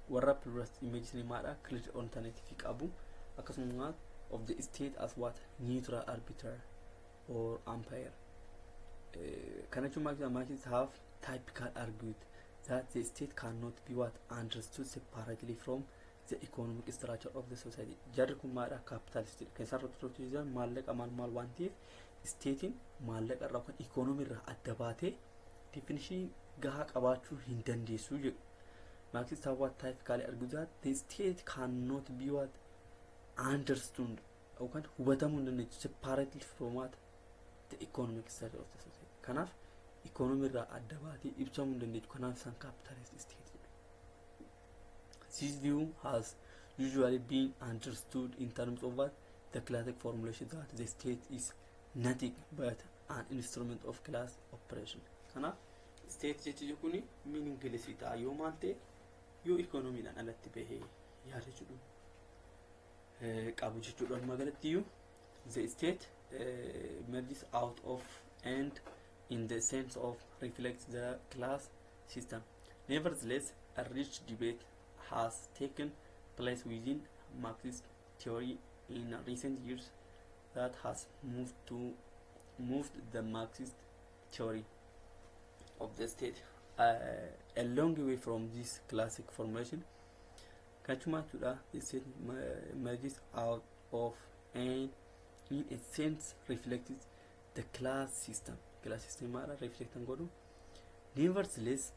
warra pluralist image ni maadha, clear alternative qabu, akkasumas of the state as what neutral arbiter or umpire. Kana jechuun Marxists have typically argued that the state cannot be what understood separately from the economic structure of the society. Jarri kun maalidha? Capitalistiidha. Kan isaan irratti hojjetan maallaqa maal maal waan ta'eef, stateiin maallaqa irraa yookaan economy irraa adda baatee definition gahaa qabaachuu hin dandeessu jedhu. Marxist have what typically argue that the state cannot be what understood, yookaan hubatamuu hin dandeessu, separately from what the economic structure of the society. Kanaaf economy irraa adda baatee ibsamuu hin dandeessu. Kanaaf isaan capitalist state jedhu. This view has usually been understood in terms of what the classic formulation that the state is nothing but an instrument of class oppression. Kanaaf state jechi kun meaningless ta'a yoo maal ta'e, yoo economydhaan alatti bahee yaada jedhu qabu jechuudha. Walumaa galatti iyyuu the state emerges out of and in the sense of reflects the class system. Nevertheless, a rich debate has taken place within Marxist theory in recent years that has moved the Marxist theory of the state a long way from this classic formulation. Kachuma jechuudha, the state emerges out of and in a sense reflects the class system. Class system maadha reflect kan godhu. Nevertheless,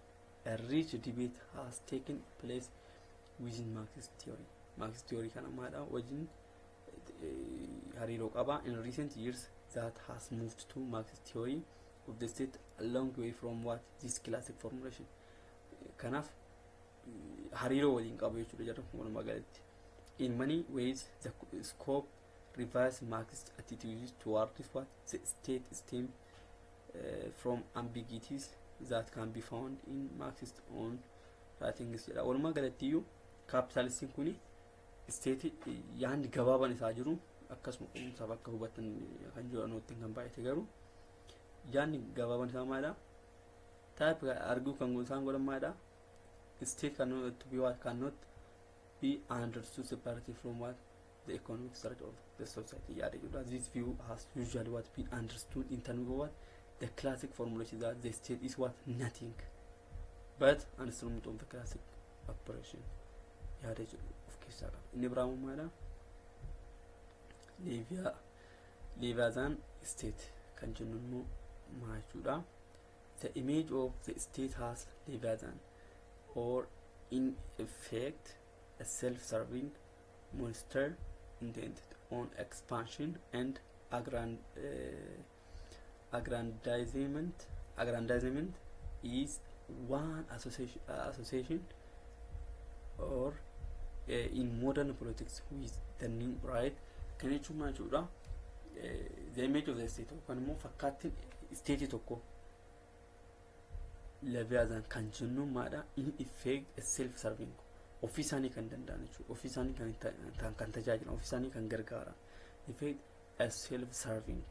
a rich debate has taken place within Marxist theory. Marxist theory kana maadha wajjin hariiroo qaba in recent years that has moved to Marxist theory of the state a long way from what this classic formulation. Kanaaf hariiroo waliin qabu jechuudha jarri walumaa galatti. In many ways, the scope revised Marxist attitudes towards what the state stem from ambiguities that can be found in Marxist own writings jedha. Walumaa galatti iyyuu capitalistiin kuni state yaadni gabaabaan isaa jiru akkasuma quumsaaf akka hubattan kan jiru noottiin kan baay'ate, garuu yaadni gabaabaan isaa maalidha? Type arguu kan isaan godhan maalidha? State cannot be what cannot be understood separately from what the economic structure of the society yaada jedhudha. This view has usually what been understood in terms of what the classic formulation that the state is what nothing but an instrument of the classic oppression yaada jedhu of keessaa qaba. Inni biraa maalidha? Leviathan state kan jennu immoo maal jechuudha? The image of the state as Leviathan, or in effect a self-serving monster intended on expansion and aggrandizement is one association or in modern politics with the new right. Kan jechuun maal jechuudha? The image of the state yookaan immoo fakkaattiin state tokko Leviathan kan jennu maadha? In effect a self serving, ofii isaanii kan danda'an jechuudha, ofii isaanii kan tajaajilan, ofii isaanii kan gargaaran, effect a self serving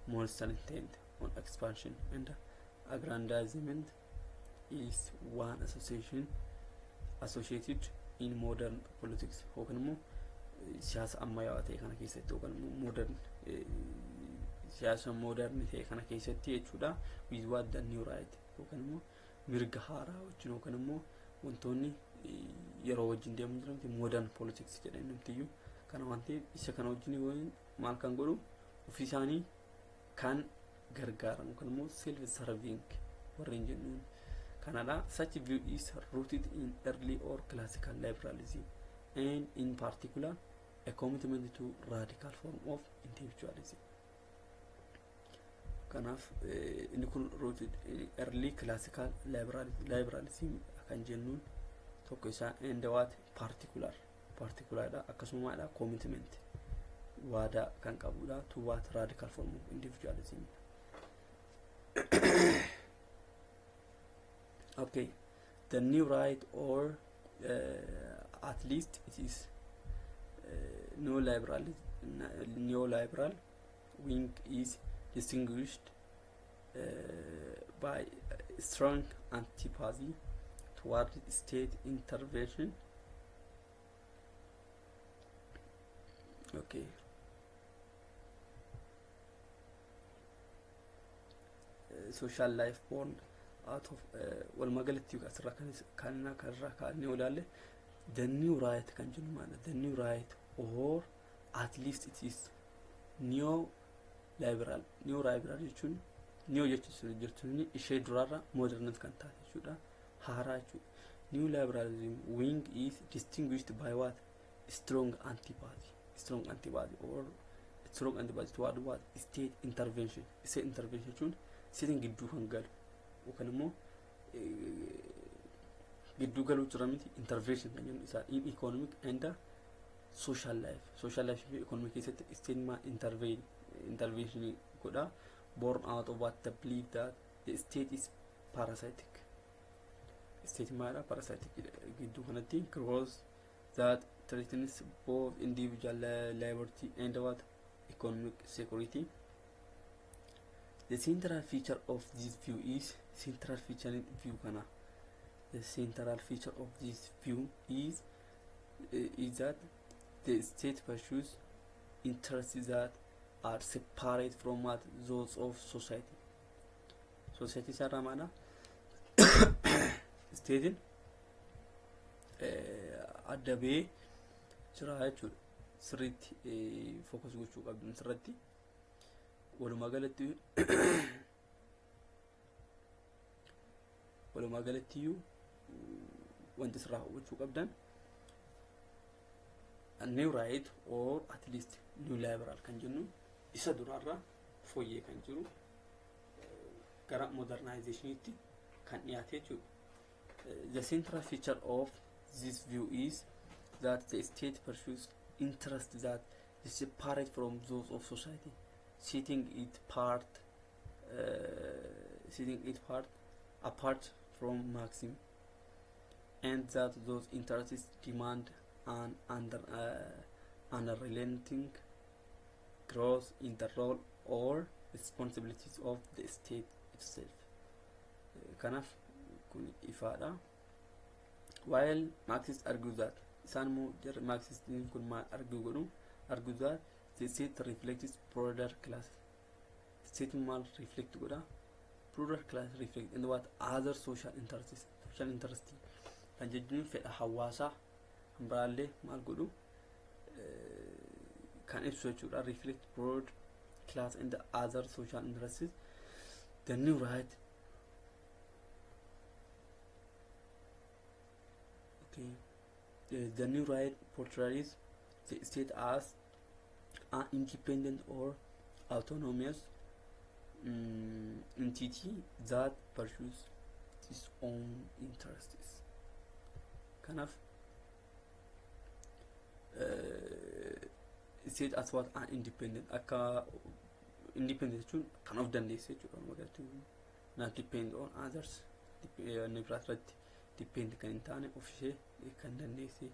monster intent on expansion and aggrandizement is one association associated in modern politics, yookaan immoo siyaasa ammayyaawaa ta'e kana keessatti, yookaan immoo modern siyaasa modern ta'e kana keessatti jechuudha, with what the new right, yookaan immoo mirga haaraa wajjin, yookaan immoo wantoonni yeroo wajjin deemu jiran modern politics jedhan namtiyyuu kana waan ta'eef, isa kana wajjin maal kan godhu, ofii isaanii kan gargaaran yookaan immoo self serving warreen jennuun kanadha. Such view is rooted in early or classical liberalism and in particular a commitment to radical form of individualism. Kanaaf inni kun rooted in early classical liberalism kan jennuun tokko isaa and what particular akkasumaadha, commitment waadaa kan qabudha to what radical form of individualism. Okay, the new right, or at least it is neoliberal wing, is distinguished by strong antipathy toward state intervention. Okay, social life born out of walumaa galatti asirraa kan karraa kaa'annee ilaalle The new right kan jennu maali? The new right, or at least it is neo liberal. Neo liberal jechuun, neo jechuun jechuun ishee duraarra modern kan taate jechuudha, haaraa jechuudha. New liberalism wing is distinguished by what? Strong antipathy, strong antipathy or strong antipathy toward what? State intervention. State intervention jechuun state gidduu kan galu yookaan immoo gidduu galuu jira miti, intervention kan jennu isaa in economic and social life. Social life fi economic keessatti state ma intervene, intervention godha, born out of what? The belief that the state is parasitic. State maadha? Parasitic gidduu kanatti growth that threatens both individual liberty and what? Economic security. The central feature of this view is, central feature view kana, the central feature of this view is that the state pursues interests that are separate from what? Those of society. Society isaarraa maadha? Statein adda ba'ee jira jechuudha. Sirriitti focus gochuu qabdu sirriitti. Walumaa galatti iyyuu wanti sirraa hubachuu qabdan, new right or at least new liberal kan jennu isa duraarraa fooyyee kan jiru, gara modernizationitti kan dhiyaate jechuudha. The central feature of this view is that the state pursues interests that is separate from those of society, setting it part apart from Marxism, and that those interests demand an under unrelenting growth in the role or responsibilities of the state itself. Kanaaf kun ifaadha. While Marxists argue that, isaan immoo jarri Marxistiin kun maal argue godhu? Argue that the state reflects broader class. State maal reflect godha? Broader class reflect in what? Other social interests. Social interest kan jechuun fedha hawaasaa biraallee maal godhu kan ibsu jechuudha. Reflect broad class and the other social interests. The new right, okay, the new right portrays the state as an independent or autonomous entity that pursues its own interests. Kanaaf state as what? An independent, akka independent jechuun kan of dandeesse jechuudha. Walumaa not depend on others, inni biraa irratti depend kan hin taane, of ishee kan dandeesse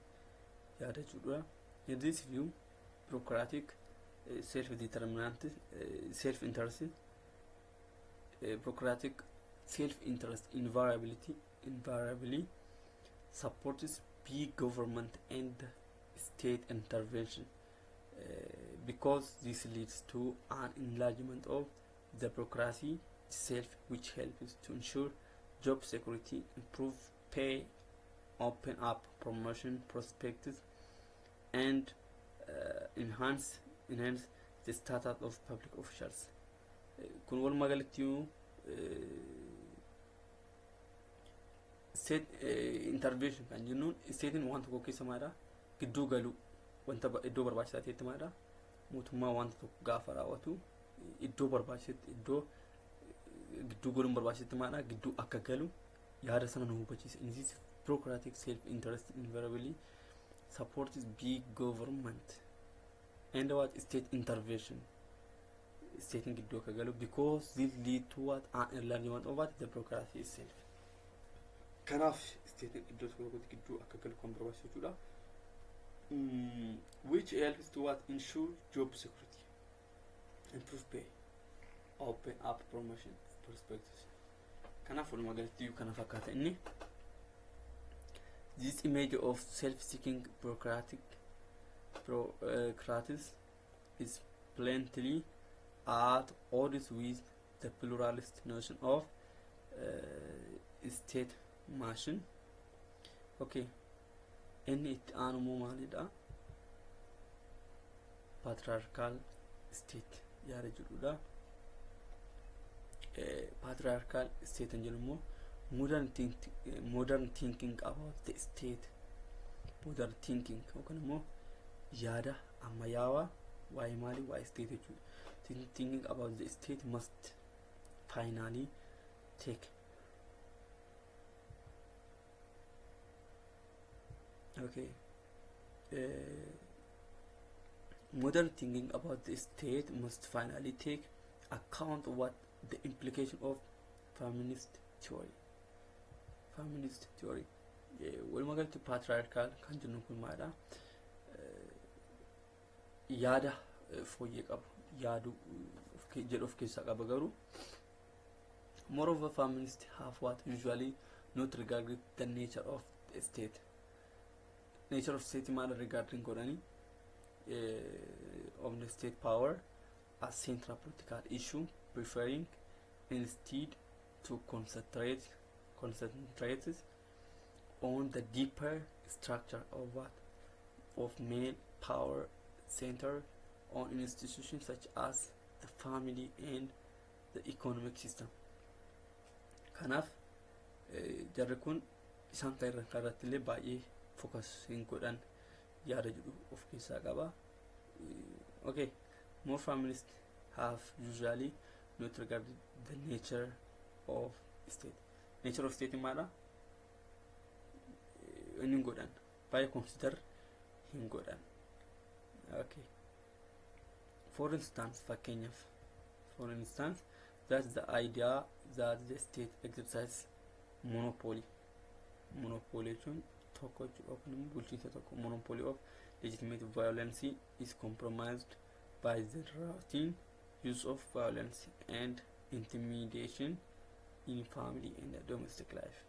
yaada jechuudha. In this view, bureaucratic self-determinant self-interest, bureaucratic self-interest invariably supports big government and state intervention, because this leads to an enlargement of the bureaucracy itself, which helps to ensure job security, improve pay, open up promotion prospects, and enhance the status of public officials. Kun walumaa galatti state intervention kan jennuun statein waan tokko keessa maadha gidduu galuu, wanta iddoo barbaachisaa ta'etti maadha mootummaa wanta tokko gaafa raawwatu iddoo barbaachisetti, iddoo gidduu galuun barbaachisetti maadha gidduu akka galu yaada sana nu hubachiisa. In this, bureaucratic self interest invariably supports big government and what? State intervention, state gidduu akka galu, because this lead to what? An enlargement of what? The bureaucracy itself. Kanaaf state iddoo tokko tokkotti gidduu akka galu kan barbaachisu jechuudha, which helps to what? Ensure job security, improve pay, open up promotion prospects. Kanaaf walumaa galatti kana fakkaata inni. This image of self-seeking bureaucratic bureaucrats is plainly at odds with the pluralist notion of state machine. Okay. Inni itti aanu immoo maalidha? Patriarchal state yaada jedhudha. Patriarchal state kan jedhu immoo modern thinking about the state, modern thinking yookaan immoo yaada ammayyaawaa waa'ee maalii, waa'ee state jechuudha. Thinking about the state must finally take, okay, modern thinking about the state must finally take account what the implication of feminist theory. Feminist theory, walumaa galatti patriarchal kan jennu kun maalidha? Yaada fooyyee qabu yaadu jedhu of keessaa qaba. Garuu moreover, feminists have what usually not regarded the nature of the state. Nature of state maal regarding godhani of the state power as central political issue, preferring instead to concentrate on the deeper structure of what, of male power center on institutions such as the family and the economic system. Kanaaf jarri kun isaan kan irratti illee baay'ee focus hin godhan yaada jedhu of keessaa qaba. Okay, more feminists have usually not regarded the nature of state. Nature of state maadha? Inni hin godhan, baay'ee consider hin godhan. Okay, for instance, fakkeenyaaf, for instance, that's the idea that the state exercises monopoly. Monopoly jechuun tokko jechuudha, yookaan immoo bulchiinsa tokko. Monopoly of legitimate violence is compromised by the routine use of violence and intimidation in family and domestic life.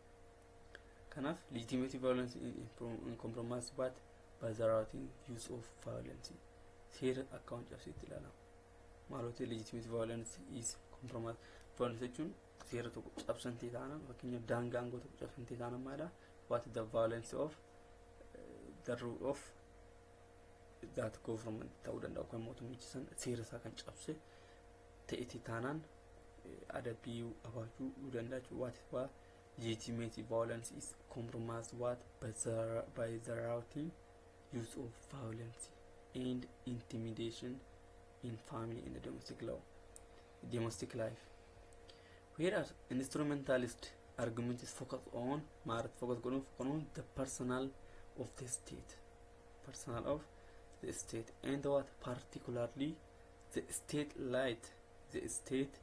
Kanaaf legitimate violence in compromised but by the routine use of violence, seera akka waan cabseetti ilaalama. Maaloo, legitimate violence is compromised violence jechuun seera tokko cabsantee taanaan, fakkeenyaaf daangaa aangoo tokko cabsantee taanaan maalidha, what the violence of the rule of that government ta'uu danda'a, yookaan mootummichi san seera isaa kan cabse ta'eeti taanaan adabbii qabaachuu danda'a jechuudha. What is what legitimate violence is compromised what by the routine use of violence and intimidation in family and domestic law, domestic life. Whereas instrumentalist argument is focused on maarat focus godhuun focus on the personal of the state, personal of the state, and what particularly the state elite, the state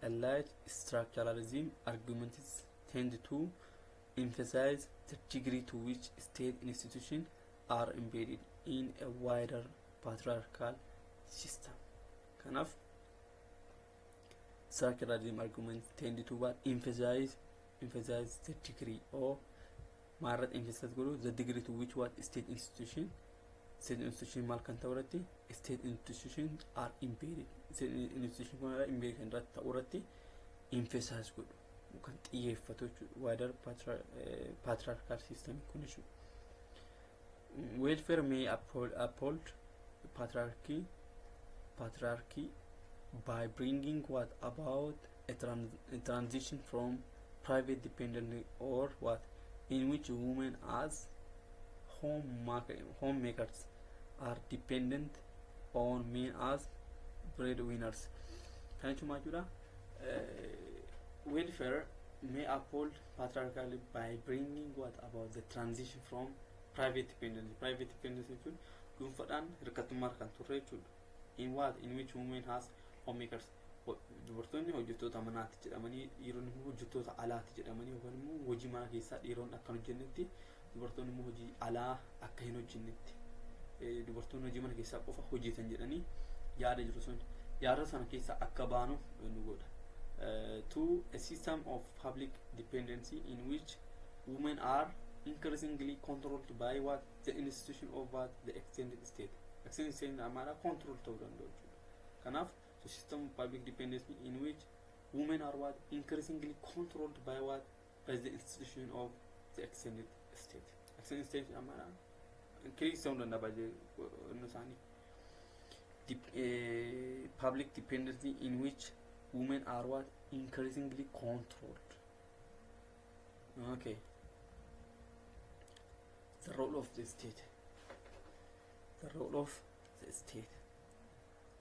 elite structuralism arguments tend to emphasize the degree to which state institutions are embedded in a wider patriarchal system. Kanaaf structuralism arguments tend to what emphasize the degree or maarrat emphasize godhu the degree to which what state institution maal kan ta'u irratti, state institution are embedded, state institution kun embedded kan irratti ta'u irratti emphasize godhu kan xiyyeeffatu jechuudha, wider patriarchal system kun jechuudha. Welfare may uphold patriarchy by bringing what about a transition from private dependency or what in which women as homemakers are dependent on men as breadwinners. Kan jechuun maal jechuudha? Welfare may uphold patriarchy by bringing what about the transition from private dependency. Private dependency jechuun dhuunfaadhaan hirkattummaa kan turre jechuudha. In what in which women has homemakers, dubartoonni hojjettoota manaati jedhamanii, dhiironni immoo hojjettoota alaati jedhamanii, yookaan immoo hojii mana keessaa dhiironni akka hin hojjennetti, dubartoonni immoo hojii alaa akka hin hojjennetti, dubartoonni hojii mana keessaa qofa hojjetan jedhanii yaada jiru sun, yaada sana keessaa akka baanu nu godha. To a system of public dependency in which women are increasingly controlled by what the institution of what the extended state. Extended state amaara control ta'uu danda'u jechuudha. Kanaaf the system of public dependency in which women are what increasingly controlled by what, by the institution of the extended state. State amaadha. Increase ta'uu danda'a baay'ee inni isaanii. Public dependency in which women are what increasingly controlled. Okay. The role of the state. The role of the state.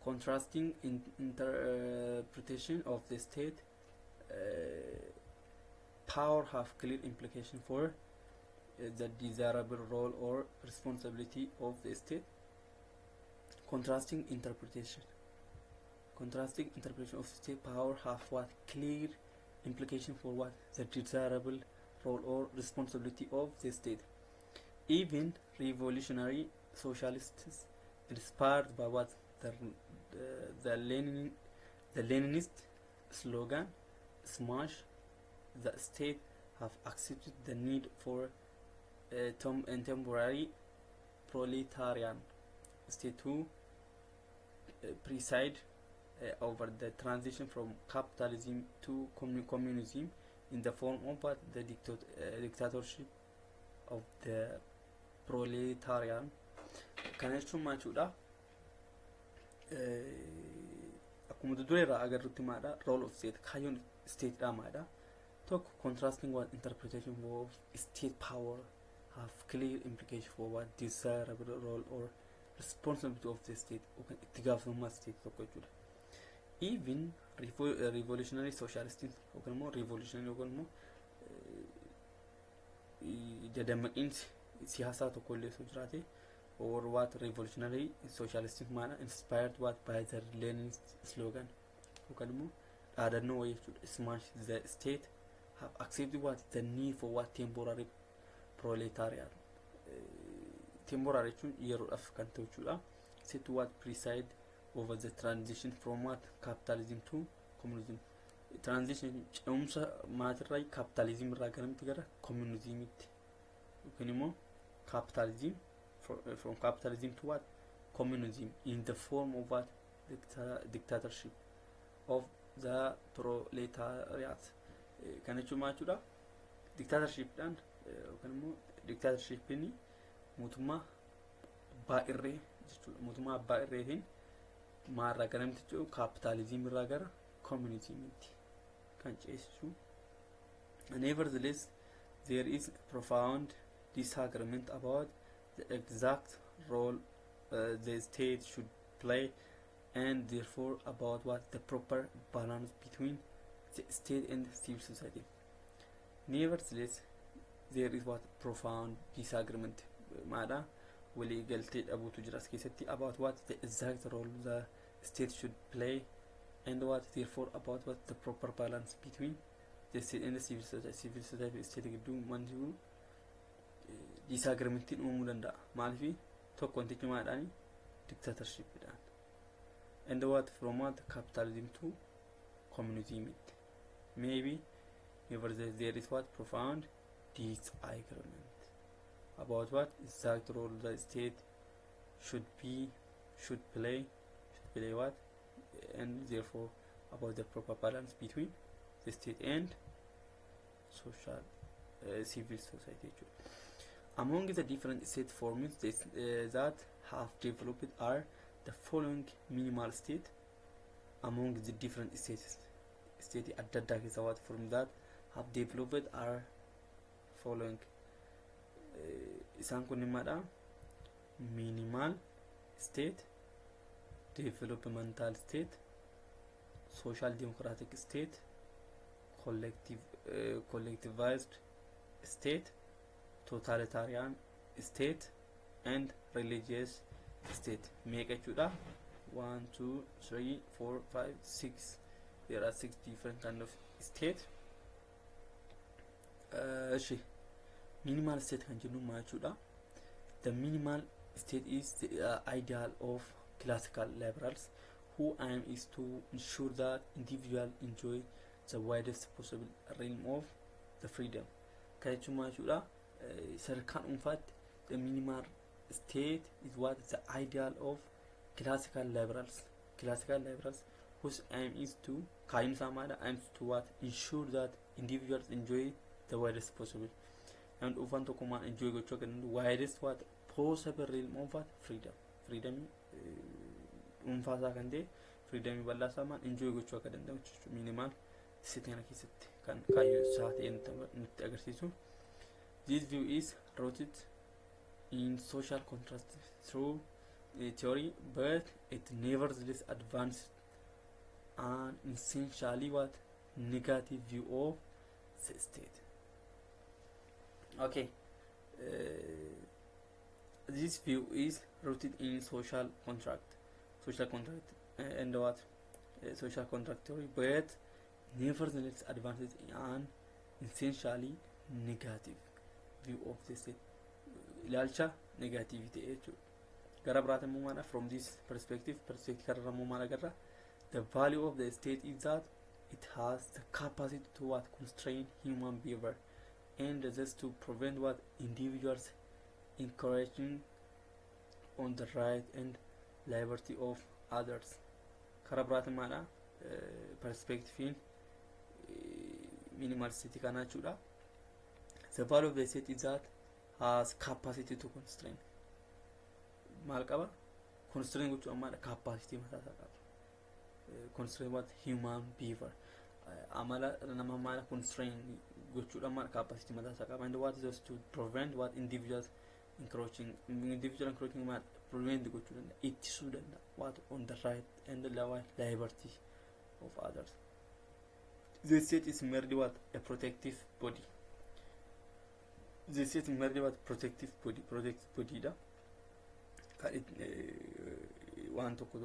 Contrasting interpretation of the state power have clear implication for the desirable role or responsibility of the state. Contrasting interpretation of state power have what clear implication for what the desirable role or responsibility of the state. Even revolutionary socialists, inspired by what the Leninist slogan "Smash the state," have accepted the need for a temporary proletarian state to preside over the transition from capitalism to communism in the form of what the dictatorship of the proletarian. Kana jechuun maal jechuudha? Akkuma dura irraa agarrutti maadha, role of state, kaayyoon state dha maadha? Tokko, contrasting what interpretation of state power have clear implication for what desirable role or responsibility of the state, yookaan itti gaafatamummaa state tokko jechuudha. Even revolutionary socialist yookaan immoo revolutionary yookaan immoo dadammaqiinsi siyaasaa tokko illee osoo jiraate, or what revolutionary socialist maana inspired what by the Leninist slogan yookaan immoo dhaadannoo wayii jechuudha, "Smash the state," have accepted what the need for what temporary proletariat, temporary jechuun yeroodhaaf kan ta'u jechuudha, set to what preside over the transition from what capitalism to communism. Transition, ce'umsa maatirraa, capitalism irraa garamitti? Gara communismitti, yookiin immoo capitalism, from capitalism to what communism in the form of what dictatorship of the proletariat. Kan jechuun maal jechuudha? Dictatorshipdhaan yookaan immoo dictatorshipin mootummaa abbaa irree jechuudha. Mootummaa abbaa irreetiin maalirraa garamitti jechuudha? Capitalism irraa gara communismitti kan ceesisu. Nevertheless, there is profound disagreement about the exact role the state should play and therefore about what the proper balance between the state and civil society. Nevertheless, there is what profound disagreement maadha, walii galtee dhabuutu jira as keessatti, about what the exact role the state should play and what therefore about what the proper balance between the state and the civil society. Civil society state gidduu wanti jiru disagreementiin uumamuu danda'a. Maaliif? Tokko wantichi maadhaani? Dictatorshipidhaan and what from what capitalism to communism. Maybe nevertheless, there is what profound disagreement about what exact role the state should play what and therefore about the proper balance between the state and social civil society jechuudha. Among the different state forms that have developed are the following: minimal state. Among the different states, state adda addaa keessa what form that have developed are following. Isaan kun maadha? Minimal state, developmental state, social democratic state, collectivized state, totalitarian state and religious state. Meeqa jechuudha? 1, 2, 3, 4, 5, 6. There are six different kind of state. እሺ, minimal state kan jennu maal jechuudha? The minimal state is the ideal of classical liberals who aim is to ensure that individual enjoy the widest possible realm of the freedom. Kan jechuun maal jechuudha? Sadarkaa dhuunfaatti, the minimal state is what the ideal of classical liberals whose aim is to, kaayyoon isaa maadha, aims to what ensure that individuals enjoy the widest possible. Namni dhuunfaan tokko maal enjoy gochuu akka danda'u, widest what possible realm of what freedom, freedom dhuunfaa isaa kan ta'e, freedomii bal'aa isaa maal enjoy gochuu akka danda'u jechuudha. Minimal state kana keessatti kan kaayyoo isaa ta'e nutti agarsiisu. This view is rooted in social contract through theory, but it nevertheless advanced an essentially what negative view of the state. Okay, this view is rooted in social contract and what social contract theory, but nevertheless advances an essentially negative view of the state. Ilaalcha negative ta'e jechuudha. Gara biraati immoo maadha? From this perspective kanarra immoo maal agarra? The value of the state is that it has the capacity to what constrain human behavior and thus to prevent what individuals encroaching on the right and liberty of others. Karaa biraati maadha? Perspectiviin minimal state kana jechuudha. The value of the state is that has capacity to constrain. Maal qaba? Constrain gochuu ammaadha, capacity mataa isaa qaba. Constrain what human behavior, amala nama maala constrain gochuudha maal capacity mataa isaa qaba, and what is to prevent what individuals encroaching, individual encroaching maal prevent gochuu danda'a, ittisuu danda'a, what on the right and the liberty of others. The state is merely what a protective body. The state is merely what protective body, protective body dha, kan waan tokko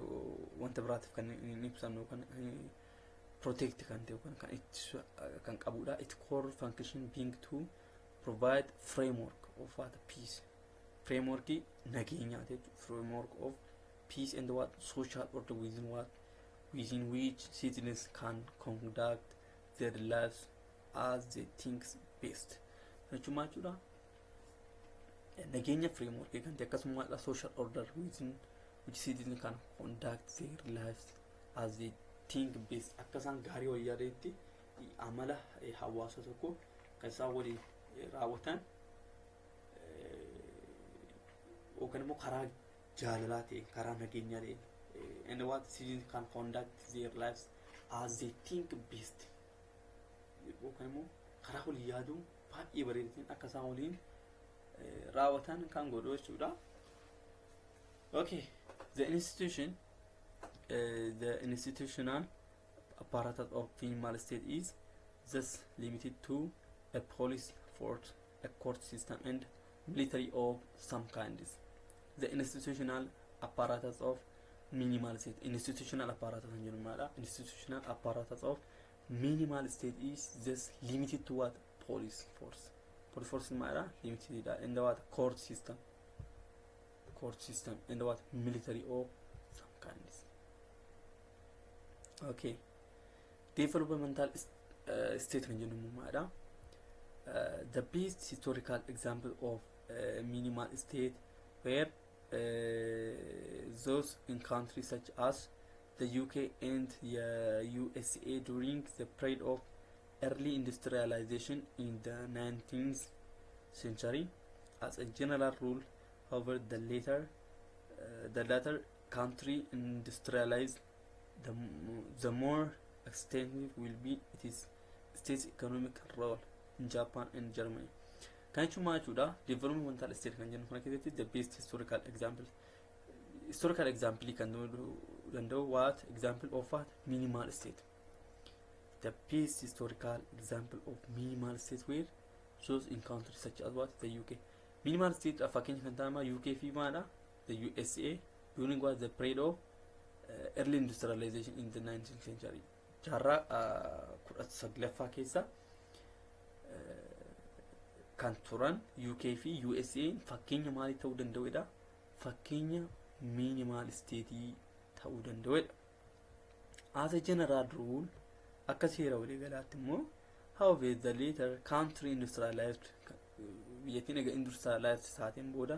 wanta biraatiif kan hin ibsamne yookaan protect kan ta'e yookaan kan ittisu kan qabudha. Its core function being to provide framework of what peace, framework nageenyaati jechuudha, framework of peace and what social order within which citizens can conduct their lives as they think best. Jechuun maal jechuudha? Nageenya framework kan ta'e, akkasuma social order within which citizens can conduct their lives as they think best, akka isaan gaarii wayyaa yaadanitti amala hawaasa tokko kan isaan waliin raawwatan yookaan immoo karaa jaalalaa ta'e, karaa nageenyaa ta'e, and what citizens can conduct their lives as they think best, yookaan immoo karaa walii yaaduu baay'ee bareedatiin akka isaan waliin raawwatan kan godhu jechuudha. Okay, the institutional apparatus of minimal state is thus limited to a police force, a court system, and military of some kinds. The institutional apparatus of minimal state, institutional apparatus kan jennu maadha? Institutional apparatus of minimal state is thus limited to what? Police force. Police force maadha? Limited dha. And what? Court system. Court system and what? Military of some kinds. Okay. Developmental state kan jennu maadha? The best historical example of minimal state were those in countries such as the UK and the USA during the period of early industrialization in the 19th century. As a general rule, however, the latter country industrialized, the more extensive will be its state's economic role in Japan and Germany. Kan jechuun maal jechuudha? Developmental state kan jennu kana keessatti the best historical example kan danda'u what example of what minimal state. The best historical example of minimal state were those in countries such as what the UK. Minimal state fakkeenya kan ta'ama UK fi maadha? The USA during what the period of early industrialization in the 19th century. Jaarraa 19ffaa keessa kan turan UK fi USA fakkeenya maalii ta'uu danda'udha? Fakkeenya minimal state ta'uu danda'udha. As a general rule, akka seera waliigalaatti immoo, however, the later country industrialized, biyyattiin egaa industrialized taateen booda,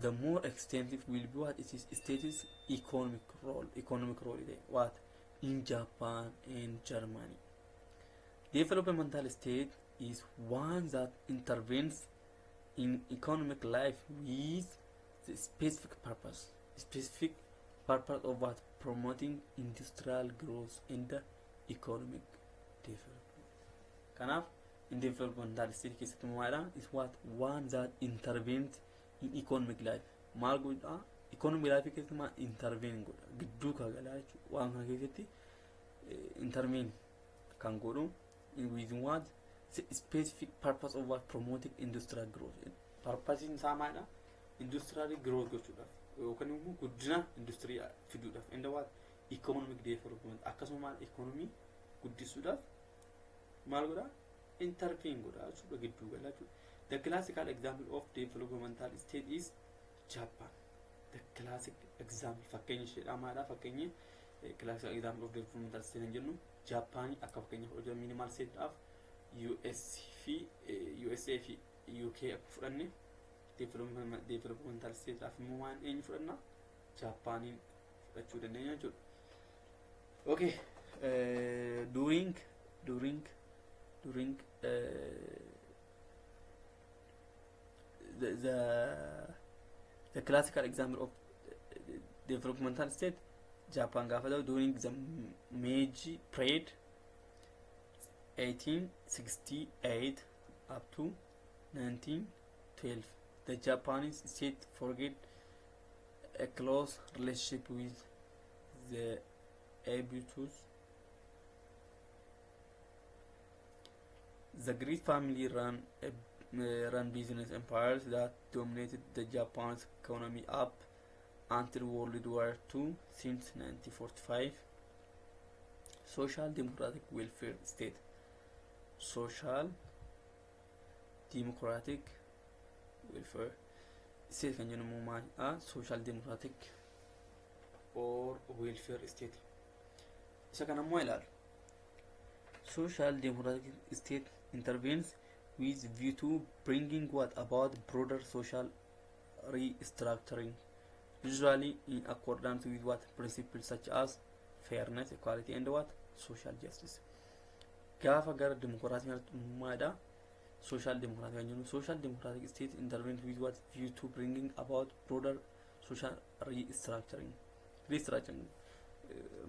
the more extensive will be what it is state's economic role what in Japan and Germany. Developmental state is one that intervenes in economic life with the specific purpose of what? Promoting industrial growth and the economic development. Kanaaf in developmental state keessatti maalidha? Is what? One that intervenes in economic life. Maal godha? Economic life keessatti maal intervene godha? Gidduu kagalaa jechuudha. Waan kana keessatti intervene kan godhu with what? The specific purpose of what? Promoting industrial growth. Purpose isaa maalidha? Industrial growth gochuudhaaf yookaan immoo guddina industirii fiduudhaaf, and what? Economic development. Akkasuma maal? Economy guddisuudhaaf maal godha? Intervene godha jechuudha, gidduu gala jechuudha. The classical example of developmental state is Japan. The classic example, fakkeenya isheedha maalidha? Fakkeenyi classical example of developmental state kan jennu Japaanii akka fakkeenya fudhachuu, minimal state dhaaf US fi USA fi UK akka fudhanne, developmental state dhaaf immoo waan eenyu fudhanna? Japaaniin fudhachuu dandeenya jechuudha. Okay, during the classical example of developmental state Japan gaafa ta'u, during the Meiji period, 1868 up to 1912, the Japanese state forged a close relationship with the Abutus. The great family run business empires that dominated the Japan's economy up until World War II since 1945. Social Democratic Welfare State. Social Democratic Welfare State kan jennu immoo maalidha? Social Democratic or Welfare State. Isa kana immoo ilaalu. Social Democratic State intervenes with view to bringing what? About broader social restructuring, usually in accordance with what? Principles such as fairness, equality and what? Social justice. Gaafa gara dimokiraasii kanatti maalidha? Social democratic kan jennu, social democratic state intervenes with what? View to bringing about broader social restructuring. Restructuring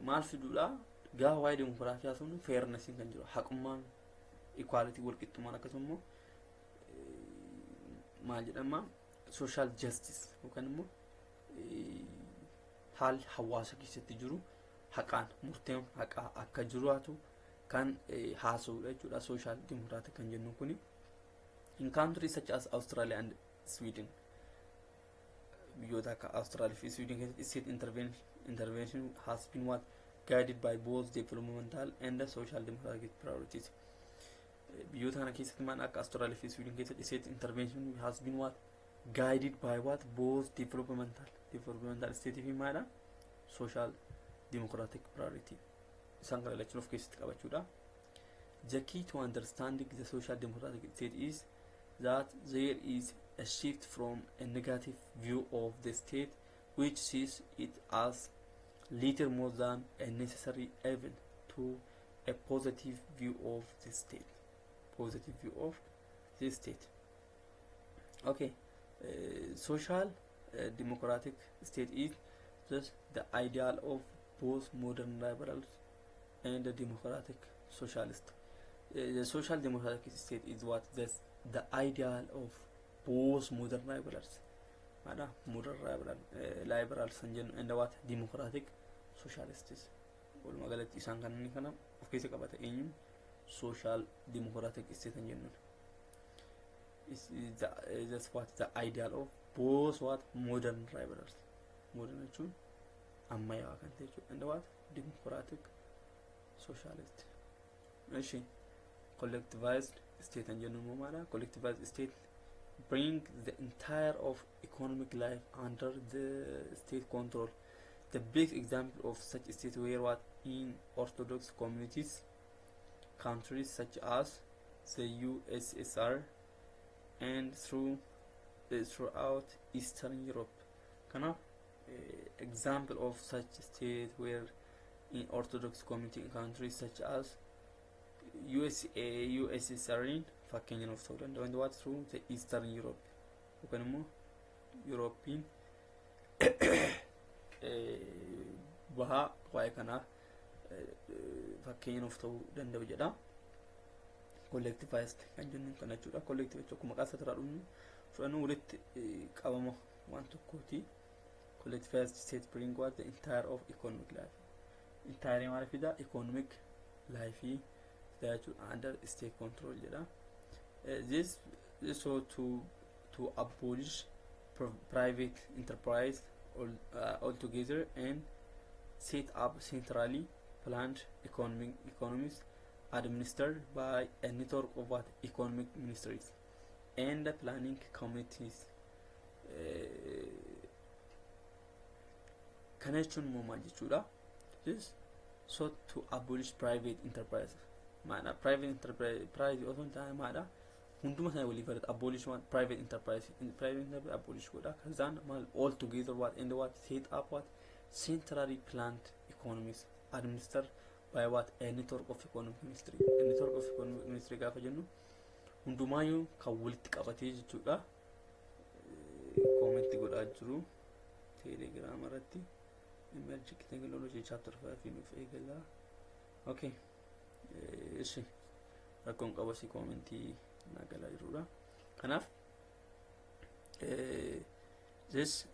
maal fiduudha? Gaafa waa'ee dimokiraasii haasofnu fairnessiin kan jiru, haqummaan, equality, walqixxummaan, akkasuma immoo maal jedhama, social justice yookaan immoo haalli hawaasa keessatti jiru haqaan murteen haqaa akka jiraatu kan haasa'udha jechuudha social democratic kan jennu kuni. In countries such as Australia and Sweden, biyyoota akka Australia fi Sweden keessatti, state intervention has been what? Guided by both developmental and social democratic priorities. Biyyoota kana keessatti maan akka Australia fi Sweden keessatti state intervention has been what? Guided by what? Both developmental state fi maadha, social democratic priority. Isaan kana lachuun of keessatti qabachuudha. The key to understanding the social democratic state is that there is a shift from a negative view of the state, which sees it as little more than a necessary evil, to a positive view of the state. Positive view of the state. Okay, social democratic state is just the ideal of both modern liberals and the democratic socialist. The social democratic state is what? The ideal of both modern liberals, maadha, modern liberals kan jennu, and what? Democratic socialists. Walumaa galatti isaan kanneen kana of keessa qabata. Eenyuun? Social democratic state kan jennuun is that's what? The ideal of both what? Modern liberals. Modern jechuun ammayyaa kan ta'e jechuudha. And what? Democratic socialist. እሺ, collectivized state kan jennu immoo maadha? Collectivized state bring the entire of economic life under the state control. The big example of such state were what? In orthodox communities countries such as the USSR and throughout Eastern Europe. Kanaaf example of such state were in orthodox community countries such as USA, USSR Fakkeenya nuuf ta'uu danda'u. And what through the Eastern Europe yookaan immoo European bahaa waa'ee kanaa fakkeenya nuuf ta'uu danda'u jedha. Collectivized kan jennu kana jechuudha. Collective jechuun akkuma maqaa isaarraa dhufnu fudhannu walitti qabama waan tokkooti. Collectivized state bring what? The entire of economic life. Entire maal fida? Economic life fida jechuudha. Under state control jedha. This so to abolish private enterprise altogether and set up centrally planned economic economies administered by a network of what? Economic ministries and the planning committees. Kana jechuun immoo maal jechuudha? This so to abolish private enterprise maadha. Private enterprise osoo hin taane maadha, hunduma isaanii walii galatti abolish what? Private enterprise. Private enterprise abolish godha. Kazaan maal? All together what? And what? Set up what? Centrally planned economies administered by what? A network of economic ministry. A network of economic ministry gaafa jennu hundumaayyuu kan walitti qabatee jechuudha. Comment godhaa jiru Telegram irratti. Emerging technology chapter 5 nuuf eegala. Okay, ishi rakkoon qaba si comment nagalaa jirudha. Kanaaf this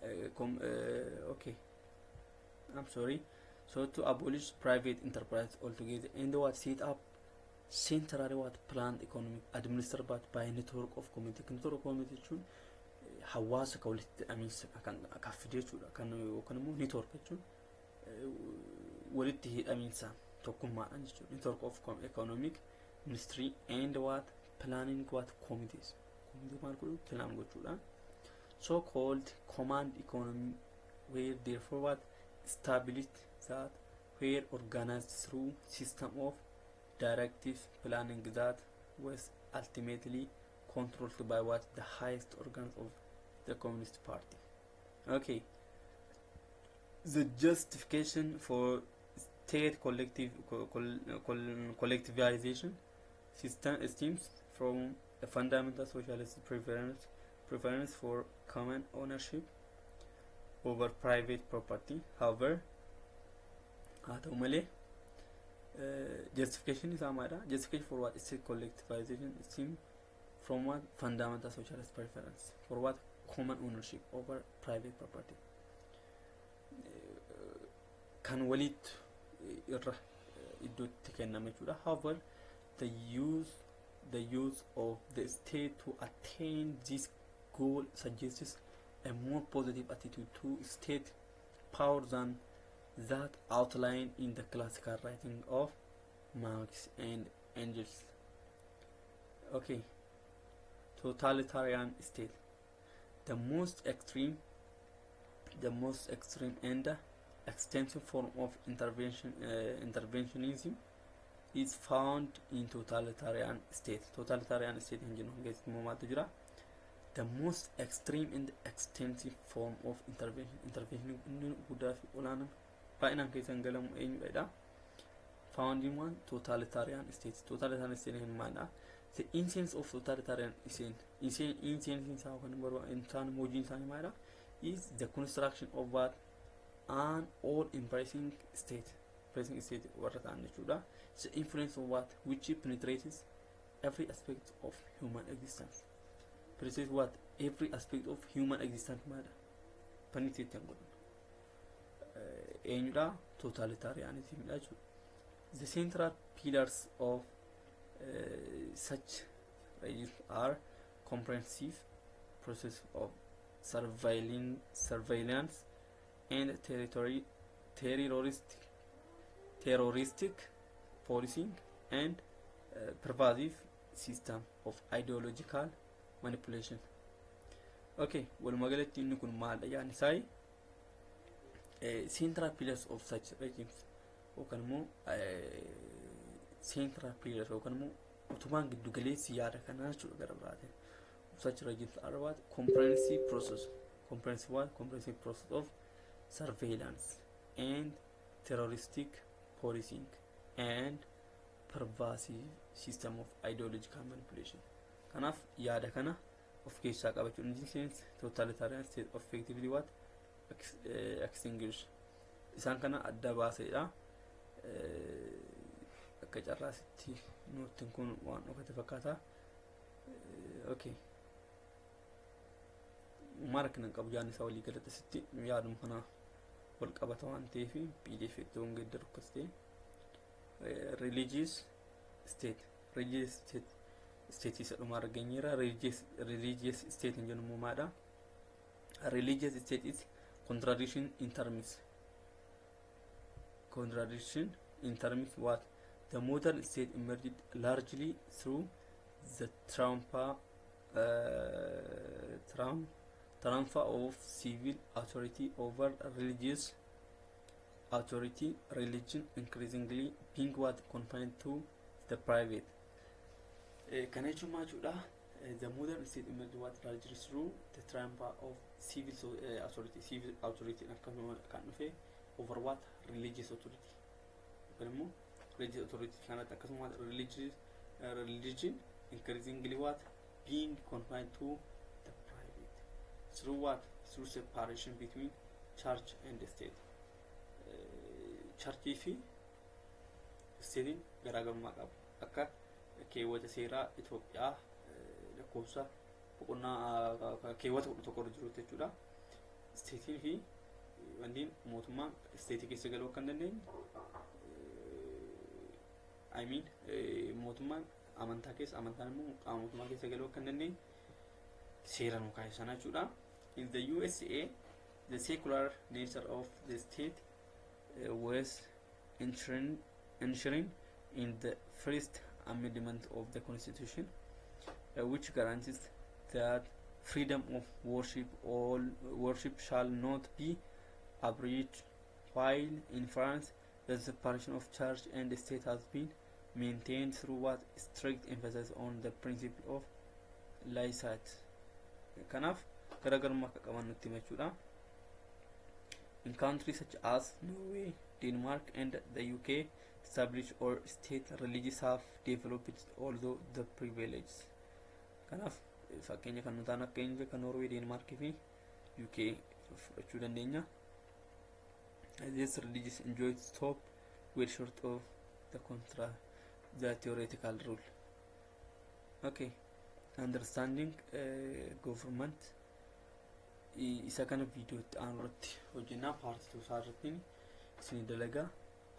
okay, I'm sorry. So to abolish private enterprise altogether and what? Set up centrally what? Planned economic administered by network of committee. Network of committee jechuun hawaasa kan walitti hidhamiinsa kan fide jechuudha. Kan yookaan immoo network jechuun walitti hidhamiinsa tokkummaadhaan jechuudha. Network of economic ministry and what? Planning what? Committees. Committee maal godhu? Plan gochuudhaan. So called command economy were therefore what? Established that were organized through system of directive planning that was ultimately controlled by what? The highest organs of the Communist Party. Okay, the justification for state collective collectivization system stems from a fundamental socialist preference for common ownership over private property. However, haa ta'u malee, justification isaa maalidha? Justification for what? State collectivization stem from what? Fundamental socialist preference for what? Common ownership over private property. Kan walitti irra iddootti kenname jechuudha. However, the use of the state to attain this goal suggests a more positive attitude to state power than that outlined in the classical writing of Marx and Engels. Okay, totalitarian state. The most extreme and extensive form of interventionism is found in totalitarian state. Totalitarian state hin jennu keessatti immoo maaltu jira? The most extreme and extensive form of intervention. Intervention inni guddaa fi olaanaan baay'inaan keessan galamu eenyudha? Found in one totalitarian state. Totalitarian state hin maalidha? The essence of totalitarian state, essence isaa yookaan isaan hojiin isaanii maalidha? Is the construction of what? An all embracing state. Embracing state warra ta'an jechuudha. The influence of what? Which penetrates every aspect of human existence. Penetrates what? Every aspect of human existence maalidha? Penetrate kan godhan eenyudha? Totalitarianismidha jechuudha. The central pillars of such regimes are comprehensive process of surveillance and territory terroristic policing and pervasive system of ideological manipulation. Okay, walumaa galatti inni kun maalidha yaadni isaa? Central pillars of such regimes yookaan immoo central pillars yookaan immoo utubaan giddu galeessi yaada kanaa jechuudha. Gara biraatiin, such regimes are what? Comprehensive process, comprehensive what? Comprehensive process of surveillance and terroristic policing and pervasive system of ideological manipulation. Kanaaf yaada kana of keessaa qaba jechuudha. In this sense, totalitarian state effectively what extinguish isaan kana adda baaseedha. Akka carraasitti noottiin kun waan dhokate fakkaata. Okay. Maal rakkina hin qabu, yaadni isaa walii galatti sitti yaaduma kana wal qabata waan ta'eef PDF itti geeddaru akkas ta'e. Religious state, religious state, state isa dhumaa argeenyeera. Religious state hin jennu immoo maadha? Religious state is contradiction in terms. Contradiction in terms what? The modern state emerged largely through the triumph of civil authority over religious authority, religion increasingly being what confined to the private. Kana jechuun maal jechuudha? The modern state emerged what largely through the triumph of civil authority, civil authority akkasuma kan dhufe over what religious authority yookaan immoo religious authority kanatti akkasuma religious religion increasingly what being confined to the private through what through separation between church and state. Churchii fi stateiin garaagarummaa qabu akka keewwata seeraa Itoophiyaa lakkoofsa boqonnaa keewwata 11 irra jirutti jechuudha. Stateiin fi wantiin mootummaan stateii keessa galuu akka hin dandeenye, I mean, mootummaan amantaa keessa, amantaan immoo qaama mootummaa keessa galuu akka hin dandeenye seera nu kaa'e sana jechuudha. In the USA, the secular nature of the state was ensuring in the First Amendment of the Constitution, which guarantees that freedom of worship all worship shall not be abridged, while in France the separation of church and state has been maintained through what strict emphasis on the principle of laicity. Kanaaf garaagarummaa akka qaban nutti hima jechuudha. In countries such as Norway, Denmark and the UK, established or state religions have developed, although the privileges. Kanaaf fakkeenya kan nutaan akka eenyu akka Norway, Denmark fi UK fudhachuu dandeenya. This religious enjoyed stop well short of the contra the theoretical rule. Okay, understanding government isa kana viidiyoo itti aanu irratti hojjennaa, part 2 isaa irratti isin dalagaa.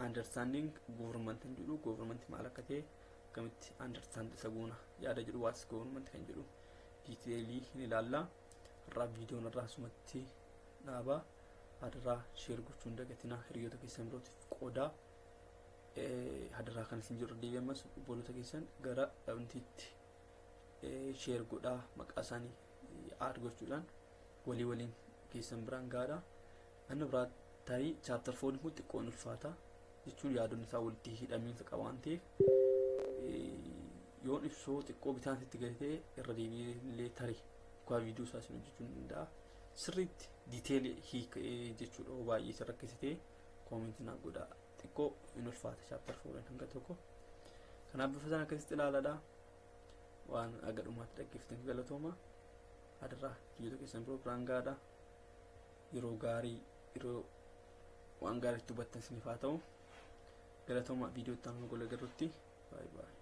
Understanding government kan jedhu, government maal akka ta'e, akkamitti understand isa goona yaada jedhu, what's government kan jedhu detailii hin ilaalla. Har'aa viidiyoon irraa asumatti dhaabaa. Hadaraa share gochuun dagatinaa, hiriyoota keessan birootiif qoodaa. Hadaraa kan isin jiru deebi'ee ammas obboloota keessan gara wantiitti share godhaa, maqaa isaanii add gochuudhaan walii waliin keessan biraan gaadha. Inni biraa tarii chapter four kun xiqqoon ulfaata jechuun yaadonni isaa walitti hidhamiinsa qaba waan ta'eef, yoon ibsoo xiqqoo bitaan sitti galatee irra deebi'ee illee tarii kutaa viidiyoo isaa isin hojjechuu ni danda'a. Sirriitti detailii hiikee jechuudha. Baay'ee isin rakkisitee commentii naa godhaa. Xiqqoo in ulfaata chapter fouriin hanga tokko. Kanaaf bifa sana akkasitti ilaaladha. Waan aga dhumaatti dhaggeeffataniif galatooma. Hadaraa hiriyoota keessan biroo biraan gaadha. Yeroo gaarii, yeroo waan gaariitti hubattan isiniif haa ta'u. Galatooma, viidiyoo itti aanu gola agarrutti. Baay'ee baay'ee.